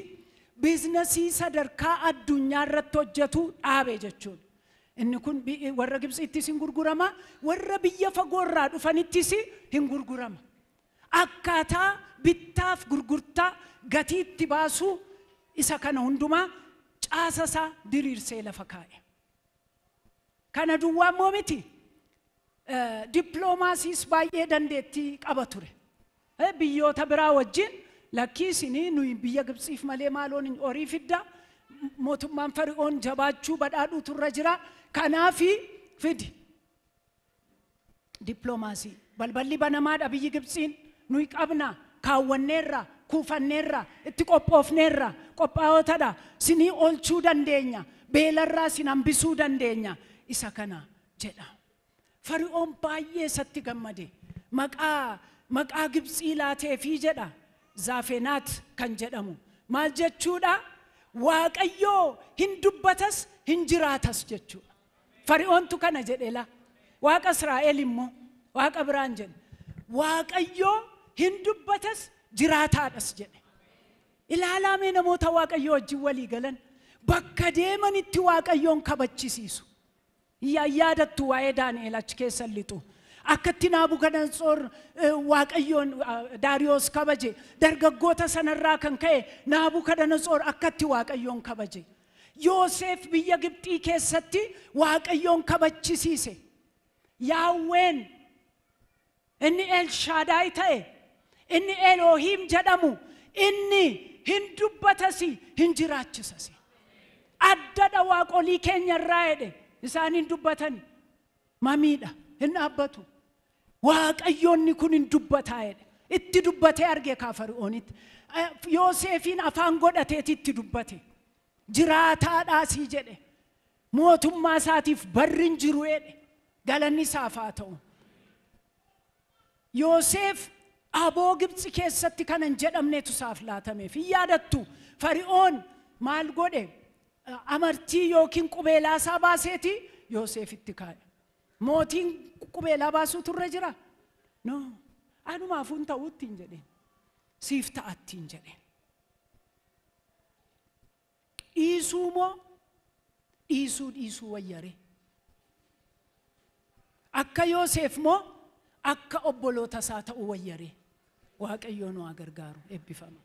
Biizinesii sadarkaa addunyaa irratti hojjetu dhaabe jechuudha. Inni kun warra Gibxiittis hin gurgurama, warra biyya fagoorraa dhufanittis hin gurgurama. Akkaataa bittaaf gurgurtaa gatii itti baasuu isa kana hundumaa caasa isaa diriirsee lafa kaa'e. Kana duwwaa immoo miti. Dippiloomaasiis baay'ee dandeettii qaba ture. Biyyoota biraa wajjin lakkii isinii nuyi biyya Gibxiif malee maaloon horii fidda, mootummaan Fari'oon jabaachuu badhaadhuutu irra jira, kanaafi fidi. Dippiloomaasii balballi banamaadha biyyi Gibxiin nuyi qabna, kaawwanneerra, kuufanneerra, itti qophoofneerra, qophaa'ootadha, sinii oolchuu dandeenya, beelarraa sin hambisuu dandeenya, isa kana jedha. Fari'oon baay'ee isatti gammade. Maqaa Gibxii laateefii jedha. Zaafenaat kan jedhamu. Maal jechuudha? Waaqayyoo hin dubbatas hin jiraatas jechuudha. Fari'oontu kana jedhe la. Waaqa Israa'el immoo waaqa biraan jedhe. Waaqayyoo hin dubbatas jiraataadhas jedhe. Ilaalaa mee namoota Waaqayyoo wajjin walii galan bakka deemanitti Waaqayyoon kabachisiisu. Yaadattu waa'ee Daani'el achi keessa lixu. Akkatti Naabukadnetsoor Waaqayyoon Daariyoos kabaje, dargaggoota sanarraa kan ka'e Naabukadnetsoor akkatti Waaqayyoon kabaje. Yoosef biyya Gibxii keessatti Waaqayyoon kabachisiise. Yaawween inni Elshaadaay ta'e, inni Elohim jedhamu, inni hin dubbatasi hin jiraachisasi. Addadha waaqolii keenyarraa jedhe. Isaan hin dubbatan, mamiidha, hin dhaabbatu. Waaqayyoonni kun hin dubbataa jedhe. Itti dubbatee arge kaa Fari'oonitti. Yoosefiin afaan godhateeti itti dubbate. Jiraataadhaasii jedhe. Mootummaa isaatiif barri hin jiru jedhe. Galanni isaaf haa ta'u. Yoosef aboo Gibxi keessatti kan hin jedhamnetu isaaf laatameef. Hin yaadattu Fari'oon maal godhe? Amartii yookiin qubeelaa isaa baaseeti Yoosefitti kaa'e. Mootiin qubeelaa baasuutu irra jira? No. Anumaafuu hin ta'uutti hin jedheen. Siif ta'atti hin jedheen. Dhiisuu moo dhiisuu wayyare? Akka Yoosef moo akka obboloota isaa ta'uu wayyare? Waaqayyoon waa gargaaru eebbifama.